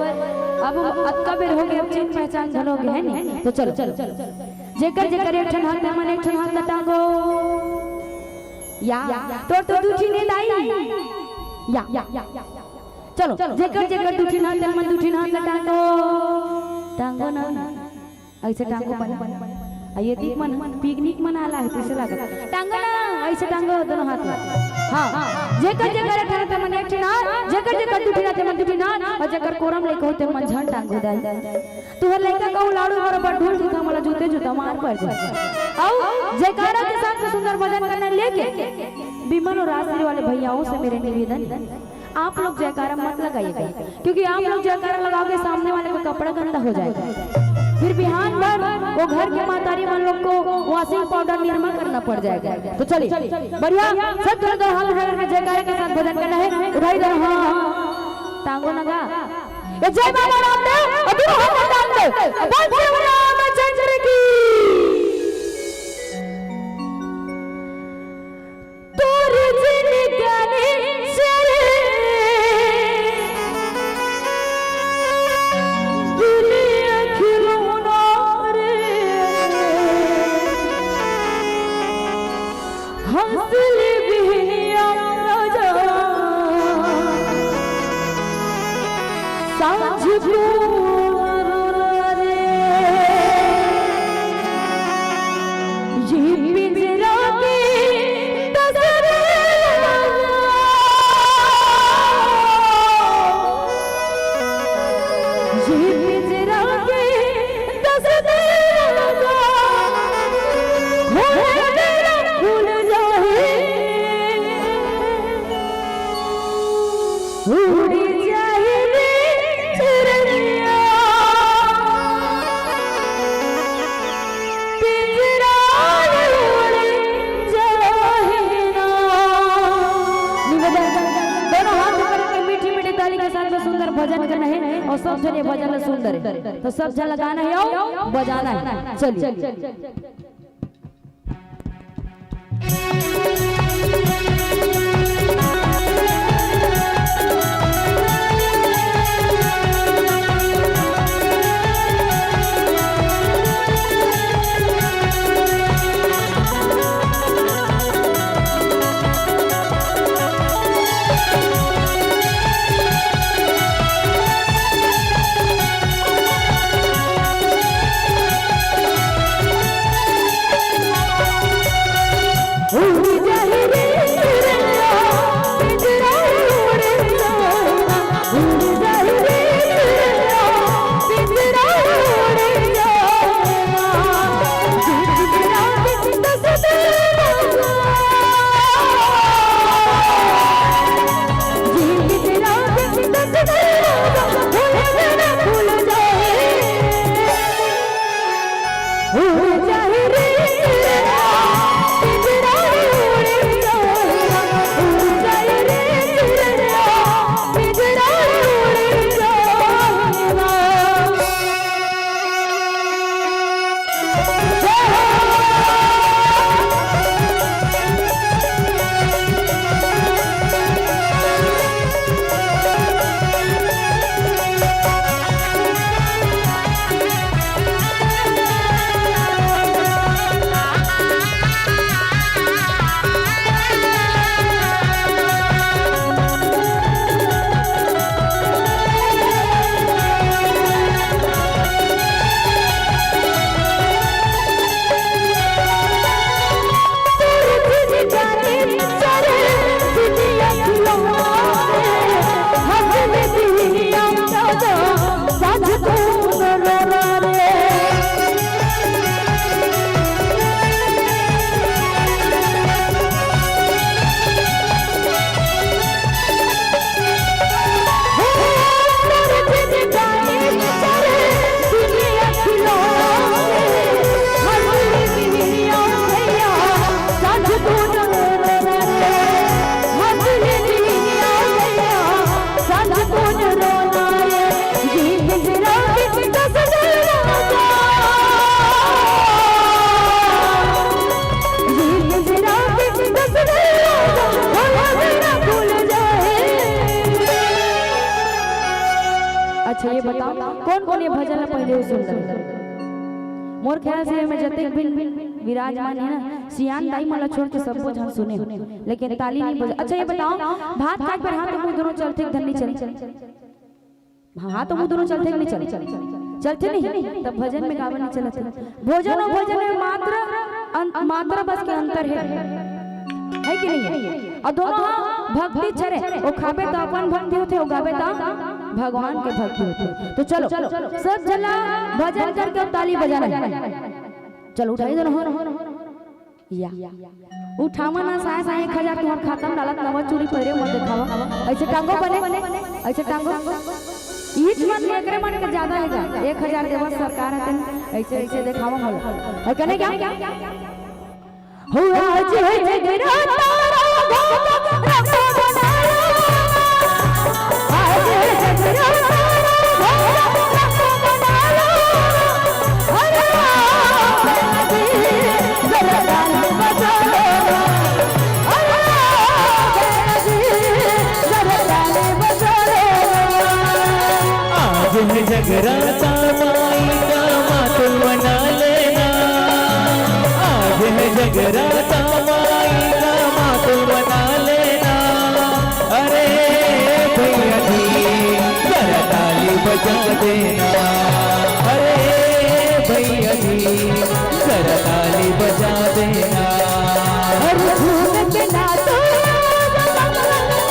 अब अतका बेर हो गए, अब चिन्ह पहचान घलो हो गए, है नी? तो चलो, चलो, चलो। जेकर जेकर एक ठन हाथ में मन, एक ठन हाथ ला टांगो। या, तोर तो दू ठिन हे दाई। या, चलो, जेकर जेकर दू ठिन हाथ में मन, दू ठिन हाथ ला टांगो। टांगो ना, ऐसे टांगो मन। आ ये दीक मन, पिकनिक मनाला हे, तइसे लागत। टांगो ना, ऐसे टांगो दोनों हाथ ला। हाँ, जेकर जेकर एक ठन हाथ में मन, एक ठिन हाथ, जेकर जेकर दू ठिन हाथ में मन, दू ठिन हाथ, अउ जेकर कोरम लइका होथे मन झन टांगो दाई। तुहर लइका कहूँ लाड़ू बरोबर ढूल जूता, मोला जूते जूता मार पड़ जाए। अउ जयकारा के साथ में सुंदर भजन करना लेके विमल और राजश्री वाले भैयाओं से मेरे निवेदन है, आप लोग जयकारा मत लगाइएगा, क्योंकि आप लोग जयकारा लगाओगे, सामने वाले का कपड़ा गंदा हो जाएगा, फिर बिहान भर वो घर के महतारी मन लोग को वॉशिंग पाउडर निरमा करना पड़ जाएगा। तो चलिए, बढ़िया, सब जगह हाथ उठा करके जयकारे के साथ भजन करना है। उठाई दो, हाँ, टांगो नगा। ए जय बाबा रामदेव, अभी वहां पर डाल दे। बोल जय रामचंद्र की। तोर जिन गाने चले दुनिया खिलौना रे। हंसली बिहनिया राजा, सांझ को रे, ये पिंजरा की तस्वीर, ये पिंजरा की तस्वीर। दोनों हाथ ऊपर करके मीठी मीठी ताली के साथ में सुंदर भजन करना है और सब जने भजन ला सुंदर है, तो सब जन लगाना है और बजाना है। चलिए। कोन ये भजन ला पहले सुन ले? मोर ख्याल से एमे जतेक भी विराजमान हे ना, सियान दाई मन ला छोड़ के सबो झन सुने हो, लेकिन ताली नहीं बजा। अच्छा, ये बताओ, भात खाए बर हाथ तो मुंह दोनों चलथे, धन नहीं चले? हाँ, तो मुंह दोनों चलथे कि नहीं चले? चलथे नहीं, तब भजन में गावन नहीं चलत हे। भोजन और भोजन में मात्र अं-, मात्रा बस के अंतर हे, हे कि नहीं हे? और दोनों ह भक्ति चरे, वो खाबे तो अपन भक्ति होथे, वो गाबे तो भगवान के भक्ति होथे। तो चलो, सब झन ला भजन करके ताली बजाना हे। चलो, उठाई दोनों हो। या। उठावा ना, साय साय एक हजार तुम्हार खाता में डालत, नवा चूड़ी पहरे मत देखावा। ऐसे टांगो बने, ऐसे टांगो। ईच मन एकरे मन के ज्यादा हे गा। एक हजार देवा सरकार हते, ऐसे, ऐसे देखावा मोला। और कने क्या? हो आज है जगराता, राघव रंग बना लो। आज है जगराता, राघव रंग बना लो। अरे आओ बहना जी, जरा ताली बजा लो। अरे आओ बहना जी, जरा ताली बजा लो। आज है जगराता, माई का मातुल बना लेना। आज है जगराता, माई का मातुल बना लेना। अरे भैया जी, जरा ताली बजा देना। अरे भैया जी, जरा ताली बजा देना। अरे झूम के नाचो,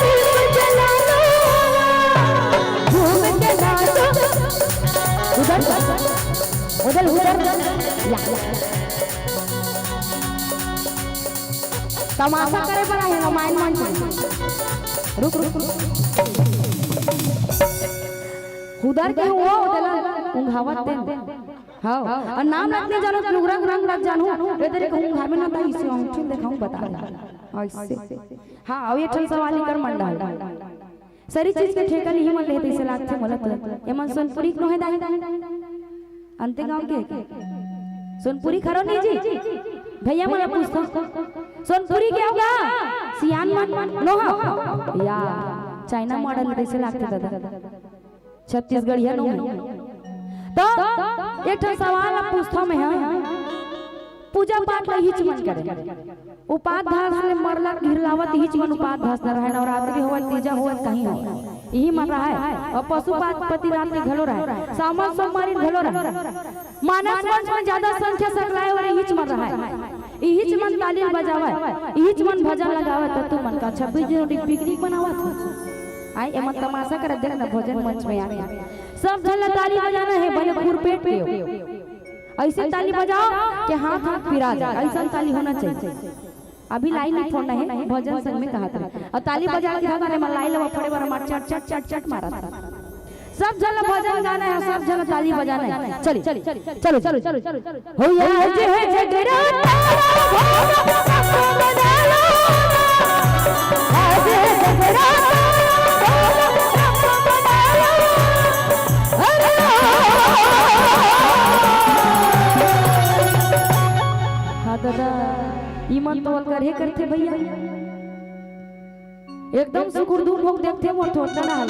दीप जला लो। घूम के नाचो। उधर, उधर, उधर। या, या। तमाशा करे बर हे ना, माइन मान के। रुक, रुक, रुक। उधर के हुआ, उधर ला उंघावत दे। हाँ, और नाम रखने जानो, लुगरा रंग रख जानो। इधर एक उंघावे ना था, इसे औंठी देखाऊं, बता दे। ऐसे। हाँ, अउ एक ठन सवाल इकर मन डाल। सरी चीज के ठेका लिही मन लेहे तइसे लागथे मोला तो। एमन सोनपुरी के नोहे दाई? अंते गांव के? सोनपुरी खरो नहीं जी? भैया मोला पूछथों। सोनपुरी के होगा? सियान मन नोहा? या, चाइना मॉडल तइसे लागथे दादा। छत्तीसगढ़िया नोहे। तो एक ठन सवाल अब पूछथों मैं, हाँ? पूजा पाठ ला इहीच मन करे। उपास भास ले मरला घिरलावत इहीच मन उपास भास न रहय, नवरात्रि होवय, तीजा होवय, कहीं होवय, इही मन रहय। अउ पशुपति रात्रि घलो रहय, सावन सोमवारी घलो रहय। मानस मंच में ज्यादा संख्या सकलाय वाला इहीच मन रहय, इहीच मन ताली बजावय, इहीच मन भजन लगावय, त तुमन का छब्बीस जनवरी पिकनिक मनावत हो? आय, एमन तमाशा करत, देख न, भोजन मंच में आके सब झन ला ताली बजाना हे, बने खुरपेट के। अइसे ताली बजाओ कि हाथ हाथ पिरा जाए, अइसन ताली होना चाहिए। अभी लाइन नहीं फोड़ना हे, भजन संग में कहत रहे। अउ ताली बजा के धर, अरे, मैं लाइन लगा फोड़े बर मार, चट, चट, चट, चट मारा था। सब झन ला भजन गाना हे, सब झन ला ताली बजाना हे। चलिए, चलो, चलो, चलो, चलो। हो या जे हे जगराता, आज हे जगराता, अरे हाँ दादा, ई मन तो अलकरहे करथे भैया। एकदम सुकुरदुम होके देखथे मोर थोथना डाहर।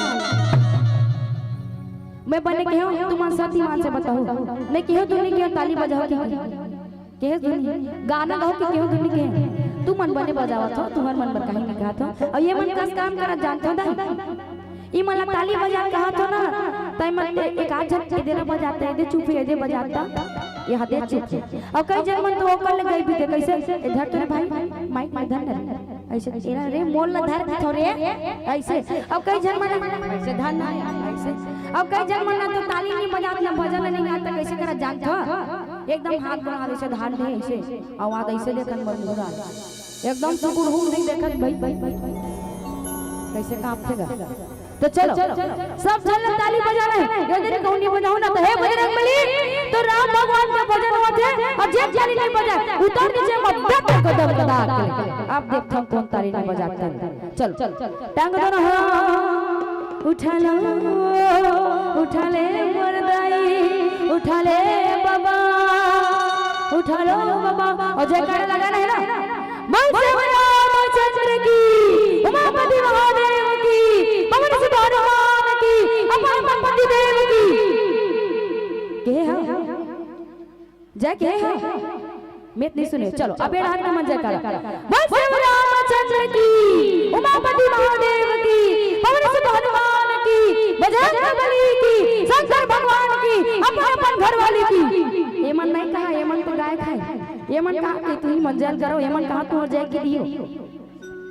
मैं बने केहेंव, तुमन सत ईमान से बताहू। मैं केहेंव, तुमन केहेंव ताली बजाहू कि केहेंव, तुमन गाना गाहू कि केहेंव, तुमन केहेंव। तुमन बने बजावत हो, तुमन मन बर कहीं नहीं कहत हो। अउ ये मन कस काम करत जानत हो दाई। ई मन ला ताली बजा कहत हो ना, त ई मन ए-, एक आध झन एदे ना बजाता, एदे चुप हे, एदे बजाता, एदे चुप हे। अउ कई झन मन तो ओकर ले गई भी थे, कइसे? ए धर तो रे भाई, माइक में धर ना रे। अइसे, एला रे, मोर ला धर के थोरे, अइसे। अउ कई झन मन, अइसे धर ना, अइसे। अउ कई झन मन तो ताली नहीं बजात ना, भजन नहीं गात, त कइसे करत जानत हो? एकदम हाथ बढ़ा दे, अइसे धर ले, अइसे। आवाज अइसे देखन बर मुड़ा। एकदम सुकुरहुम नहीं देखत भाई। कइसे कांपथे गा? तो चलो, सब झन ला ताली बजाना हे। यदि कहूँ नहीं बजाहू ना, तो हे बजरंग बली, तो राम भगवान के भजन होवत हे, अउ जे ताली नहीं बजाए, उतर नीचे मत, दम दम दम दम। अब देखथन कोन ताली नहीं बजात हे। चलो, टांग दोनों हाथ उठा लो, उठा ले मोर दाई, उठा ले बाबा, उठा लो बाबा। अउ जयकारा लगाना हे ना। बोल श्री रामचंद्र की, उमापति महादेव की, पवन सुत हनुमान की, अपार पति देव की। जय के हे। मैं नहीं सुने। चलो, अब ये रात का मन जयकारा। बोल शिव रामचंद्र की, उमापति महादेव की, पवन सुत हनुमान की, बजरंग बली की, शंकर भगवान की, अपन अपन घर वाली की। ये मन नहीं कहा, ये मन तो गाय खाए। ये मन कहा कि तुही मन जय करो, ये मन कहा तू और जय की दियो।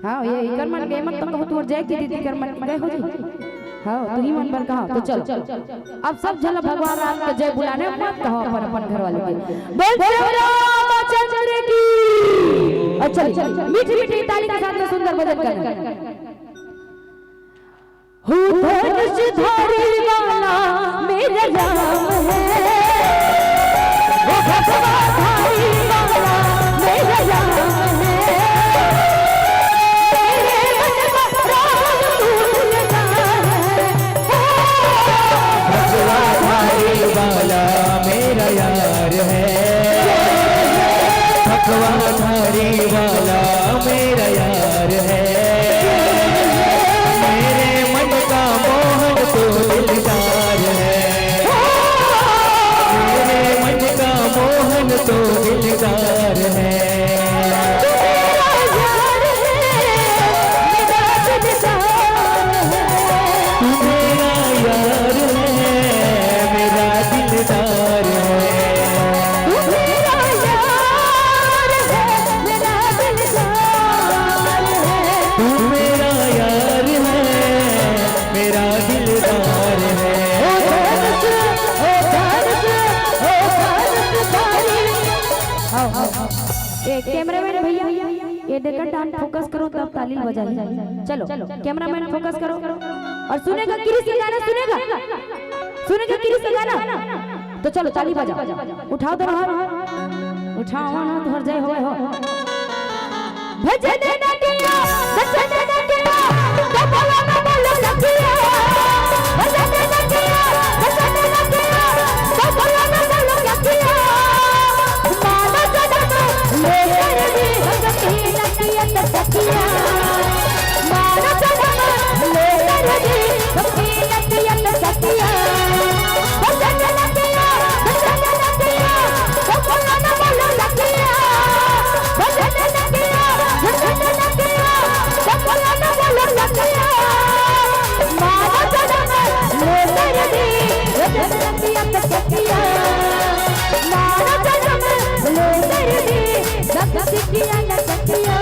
हाँ, ये इकर मन के मत तो कहू तोर जय की दीदी कर मन गए हो जी। हाँ, तुही मन बर कहा, तो चलो। अब सब झन भगवान राम के जय बुलाने मत कहो अपन अपन घर वाले के। बोल शिव रामचंद्र की। और चलिए, मीठी मीठी ताली के साथ में सुंदर भजन करना। हूँ धनुषधारी वाला मेरा राम है, वो भगवाधारी वाला मेरा राम है। मेरे मन का राम तू दिलदार है। भगवाधारी वाला मेरा यार है, भगवाधारी वाला मेरा यार है। मेरे मन का मोहन तो दिलदार है, मेरे मन का मोहन तो दिलदार है। तू मेरा यार है, मेरा दिलदार है। तू मेरा यार है, मेरा दिलदार है। तू मेरा यार है, मेरा दिलदार है। तू मेरा यार है, मेरा दिलदार है। ओ धनुष, ओ धनुष, ओ धनुषधारी। आओ, आओ, आओ। ए, कैमरामैन भैया, ये देखा, डान फोकस करो, तब ताली बजाई। चलो, कैमरामैन फोकस करो। और सुनेगा कृष्ण गाना, सुनेगा? सुनेगा कृष्ण गाना? तो चलो, ताली बजाओ। उठाओ दोनों हाथ। उठाओ ना, तो हर जय होए हो। भजन न किया, भजन न किया, तो बोलो ना, बोलो न किया। भजन न किया, भजन न किया, तो बोलो ना, बोलो न किया। मानो जन्म लेकर भी भक्ति न किया तो सकिया। मानो जन्म लेकर भी भक्ति न किया तो सकिया। भजन न किया, भजन न किया, तो बोलो ना, बोलो न किया। भजन न किया, भजन न किया, तो बोलो ना, बोलो न किया। मानो जन्म लेकर भी भजन न किया तो सकिया। मानो जन्म लेकर भी भक्ति किया न सकिया।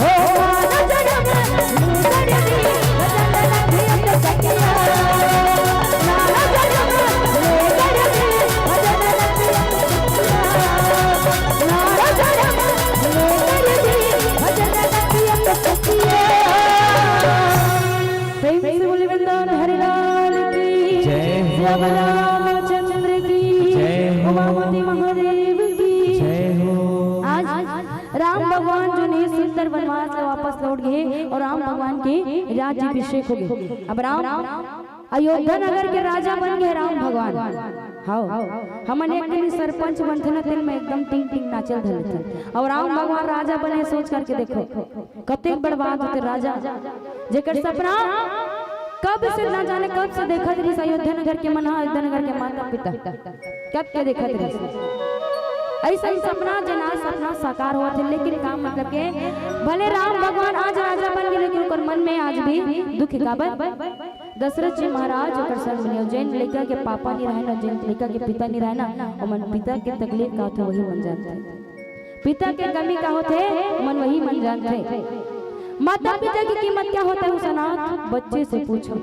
हो मानो जन्म लेकर भी भजन न किया तो सकिया। मानो जन्म लेकर भी भजन न किया तो सकिया। मानो जन्म लेकर भी भजन न किया तो सकिया। प्रेम से बोले वृंदावन हरि लाल की जय हो। श्याम रामचंद्र की जय हो। उमापति महादेव की जय हो। आज राम भगवान जो ने सुंदर वनवास से वापस लौट गए और राम भगवान के राज्याभिषेक हो गए। अब राम अयोध्या नगर के राजा बन गए राम भगवान। हाँ, हमन एक दिन सरपंच बनथन, तेन में एकदम टिंग टिंग नाचल धरथन, और राम भगवान राजा बने, सोच करके देखो। कतेक बड़ बात होथे राजा, जेकर सपना कब से, ना जाने कब से देखत रहिस अयोध्या नगर के मन ह, अयोध्या नगर के माता पिता कब के देखत रहिस। अइसन सपना, जेन आज सपना साकार होवत हे, लेकिन का मतलब के, भले राम भगवान आज राजा बन गे, लेकिन ओकर मन में आज भी दुख हे। काबर? दशरथ जी महाराज ओकर संग बने, जेन लइका के पापा नइ रहय ना, जेन लइका के पिता नइ रहय ना, ओमन पिता के तकलीफ का होथे, वही मन जानथे। पिता के कमी का होथे, मन वही मन जानथे। माता पिता की कीमत क्या होता है, उस अनाथ बच्चे से पूछो।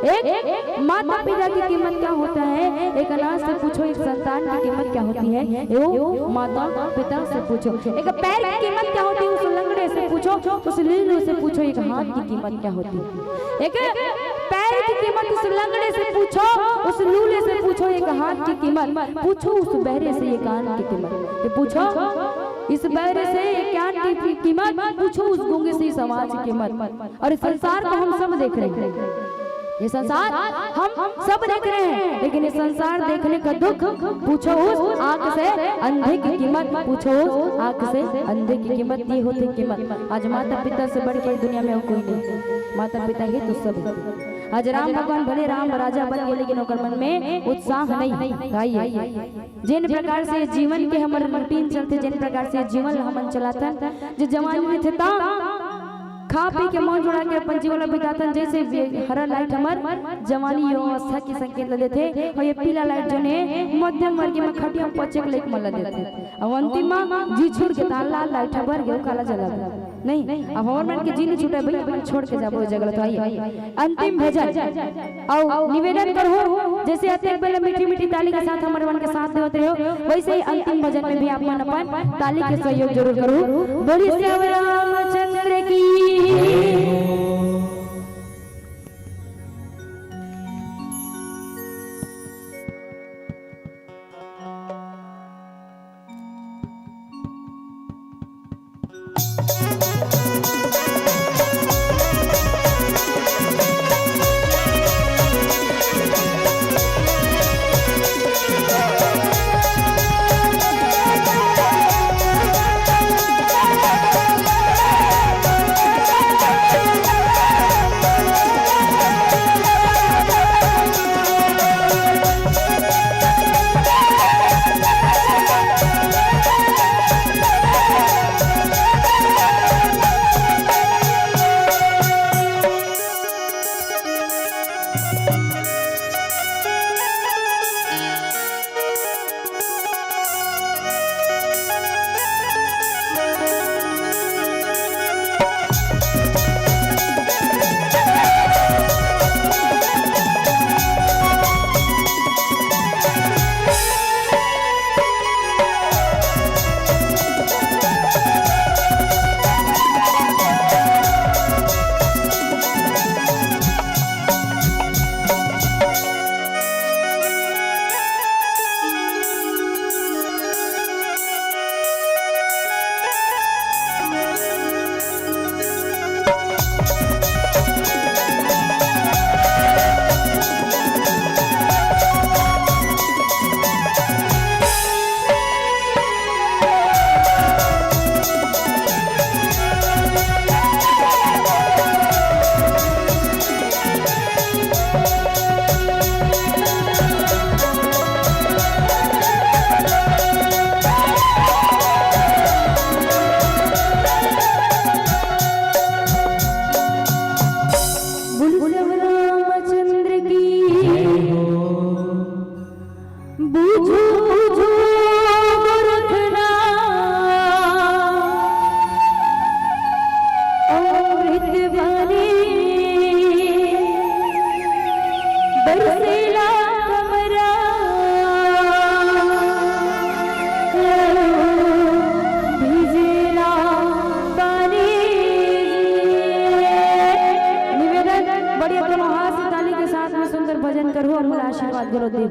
एक माता पिता की कीमत क्या होता है, एक अनाथ से पूछो। एक संतान की कीमत क्या होती है, वो माता पिता से पूछो। एक पैर की कीमत क्या होती है, उस लंगड़े से पूछो, उस लूले से पूछो। एक हाथ की कीमत क्या होती है, एक पैर की कीमत उस लंगड़े से पूछो, उस लूले से पूछो। एक हाथ की कीमत पूछो उस बहरे से, ये कान की कीमत ये पूछो। इस बहरे से ये ज्ञान की कीमत पूछो, उस गूंगे से इस आवाज की कीमत। और इस संसार को हम सब देख रहे हैं, ये संसार हम सब देख रहे हैं, लेकिन ये संसार देखने का दुख पूछो उस आंख से अंधे की कीमत, पूछो उस आंख से अंधे की कीमत। ये होती कीमत। आज माता पिता से बढ़ के दुनिया में और कोई नहीं, माता पिता ही तो सब है। आज राम भगवान भले राम राजा बन गए, लेकिन ओकर मन में उत्साह नहीं। भाई, जेन प्रकार से जीवन के हमर routine चलथे, जेन प्रकार से जीवन ला हमन चलाथन, जे जवानी में थे ता खा पी के मौज उड़ा के अपन जीवन ला बिताथन, जैसे भी हरा light हमर जवानी यो अवस्था के संकेत ला देथे, और ये पीला light जोन हे मध्यम वर्गीय में खटिया पचे के लइक मन ला देथे, और अंतिम में जी छूट के ताला light बर गयो काला जला दे। नहीं, अब हमर मन के जी नहीं छूटे भैया, अपन छोड़ के जाबो जगह ला। तो आइए अंतिम भजन। अउ निवेदन करहूं, जैसे अतेक बेले मीठी मीठी ताली के साथ हमर मन के साथ देवत रहे हो, वैसे ही अंतिम भजन में भी आप मन अपन ताली के सहयोग जरूर करहू। बोलिए श्री रामचंद्र की। बोल श्री रामचंद्र की। बूझो, बूझो गोरखनाथ, अमृत वाणी बरसेला कमरा, भिजेला पानी। निवेदन, बढ़िया दोनों हाथ से ताली के साथ में सुंदर भजन करो और मोला आशीर्वाद करो देव।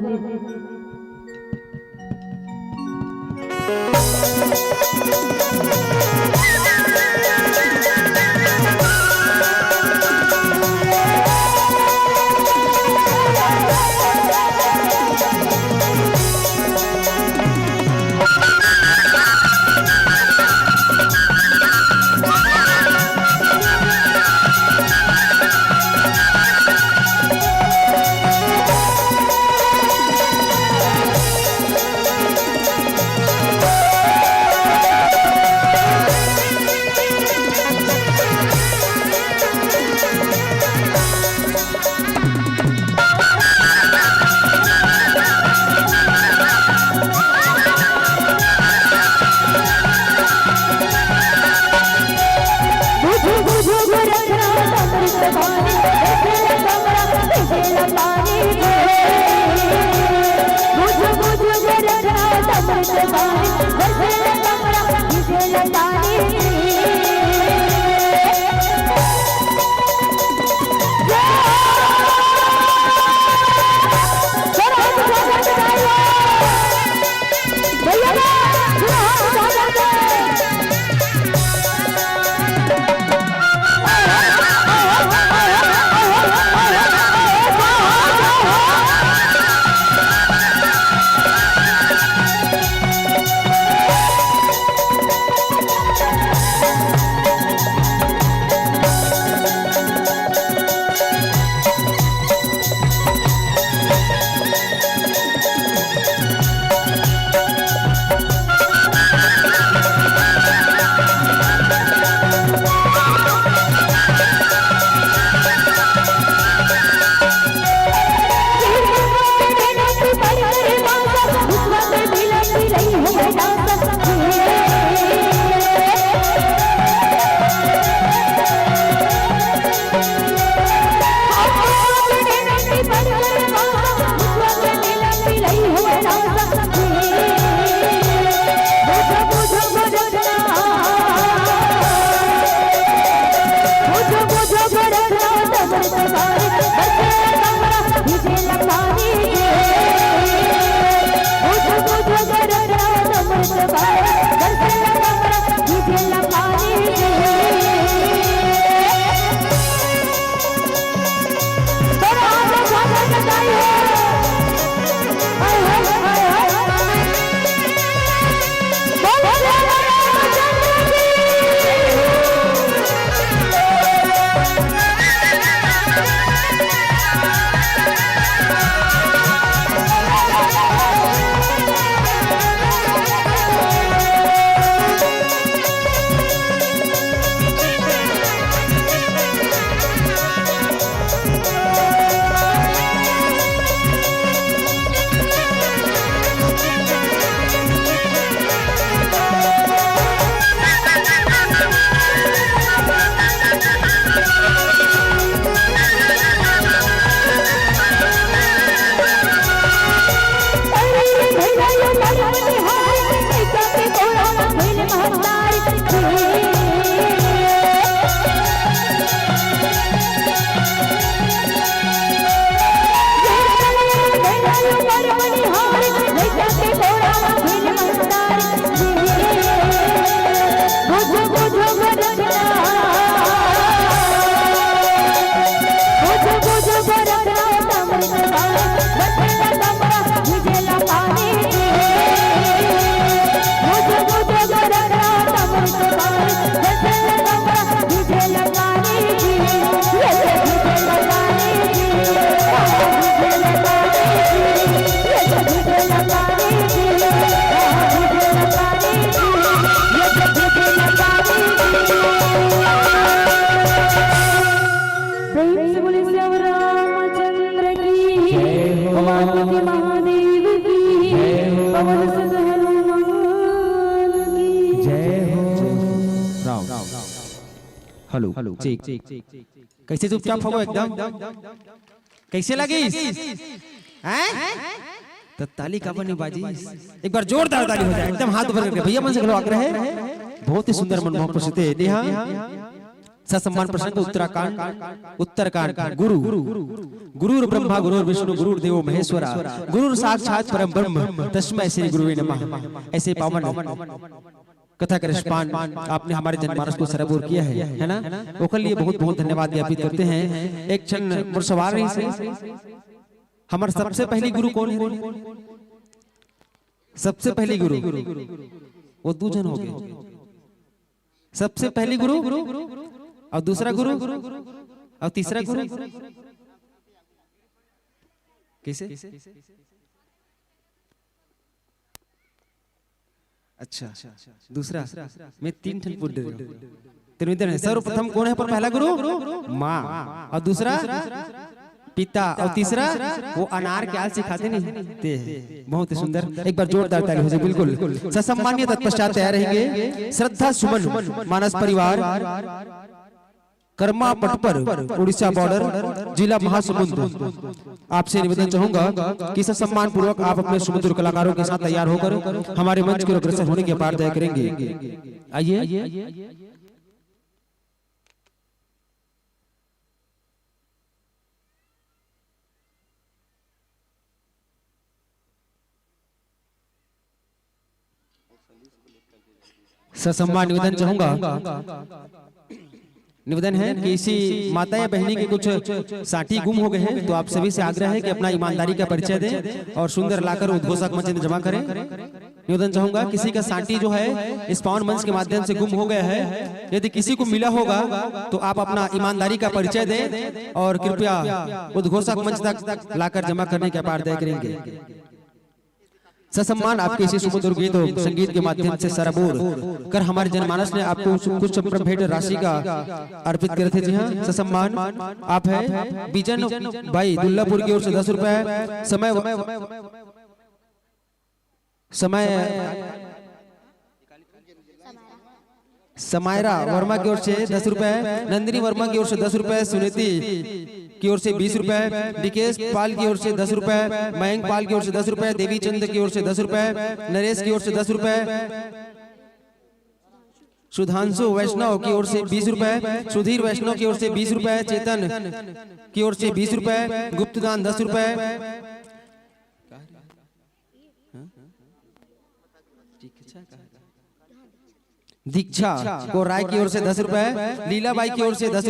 Hello, cheque. कैसे चुपचाप हो एकदम? कैसे लगिस? हैं? तो ताली काबर नहीं बाजिस? एक बार जोरदार ताली हो जाए, एकदम हाथ ऊपर करके। भैया मन से घलो आग्रह है, बहुत ही सुंदर मनमोहक प्रस्तुति है। जी हाँ, ससम्मान प्रसंग उत्तराखंड, उत्तरकांड, गुरु, गुरुर ब्रह्मा गुरुर विष्णु गुरुर देवो महेश्वरा, गुरुर साक्षात परम ब्रह्म तस्मै श्री गुरुवे नमः। ऐसे पावन कथा का रसपान आपने हमारे जनमानस को सराबोर किया है, है ना? ओकर लिए बहुत बहुत धन्यवाद ज्ञापित करते हैं। एक क्षण मोर सवाल रहिस हे, हमार सबसे पहली गुरु कौन है? सबसे पहली गुरु, वो दू झन हो गए। सबसे पहली गुरु और दूसरा गुरु और तीसरा गुरु कैसे? अच्छा, दूसरा, मैं तीन ठन पूछ दे रहा हूँ। तो निवेदन है, सर्वप्रथम कौन है पर पहला गुरु? माँ। और दूसरा पिता, और तीसरा वो अनार के आलसी खाथे नहीं, ते है। बहुत ही सुंदर, एक बार जोरदार ताली हो जाए। बिल्कुल, ससम्मानित तत्पश्चात तैयार रहेंगे श्रद्धा सुमन मानस परिवार, कर्मा पटपर, उड़ीसा बॉर्डर, जिला महासमुंद। आपसे निवेदन चाहूंगा कि ससम्मान पूर्वक आप अपने सुमधुर कलाकारों के साथ तैयार होकर हमारे मंच की ओर अग्रसर होने की आपार तय करेंगे। आइए। ससम्मान निवेदन चाहूंगा, निवेदन है कि इसी माता या बहनी के कुछ सांटी गुम हो गए हैं, तो आप सभी से आग्रह है कि अपना ईमानदारी का परिचय दें और सुंदर लाकर उद्घोषक मंच में जमा करें। निवेदन चाहूंगा, किसी का सांटी जो है इस पावन मंच के माध्यम से गुम हो गया है, यदि किसी को मिला होगा तो आप अपना ईमानदारी का परिचय दें और कृपया उद्घोषक मंच तक लाकर जमा करने की आपार तय करेंगे। ससम्मान आपके इसी सुमधुर गीत और संगीत के माध्यम से सराबोर कर हमारे जनमानस ने आपको कुछ संभ्रम भेंट राशि का अर्पित करे थे। जी हाँ, ससम्मान आप है बिजन भाई दुल्लापुर की ओर से दस रुपए, समय समय समायरा वर्मा की ओर से दस रुपए, नंदिनी वर्मा की ओर से दस रुपए, सुनीति की ओर से बीस रुपए, विकेश पाल की ओर से दस रुपए, मयंक पाल की ओर से दस रुपए, देवी चंद की ओर से दस रुपए, नरेश की ओर से दस रुपए, सुधांशु वैष्णव की ओर से बीस रुपए, सुधीर वैष्णव की ओर से बीस रुपए, चेतन की ओर से बीस रुपए, गुप्तदान दस रुपए, दीक्षा को राय की ओर से दस रुपए, लीला बाई की ओर से दस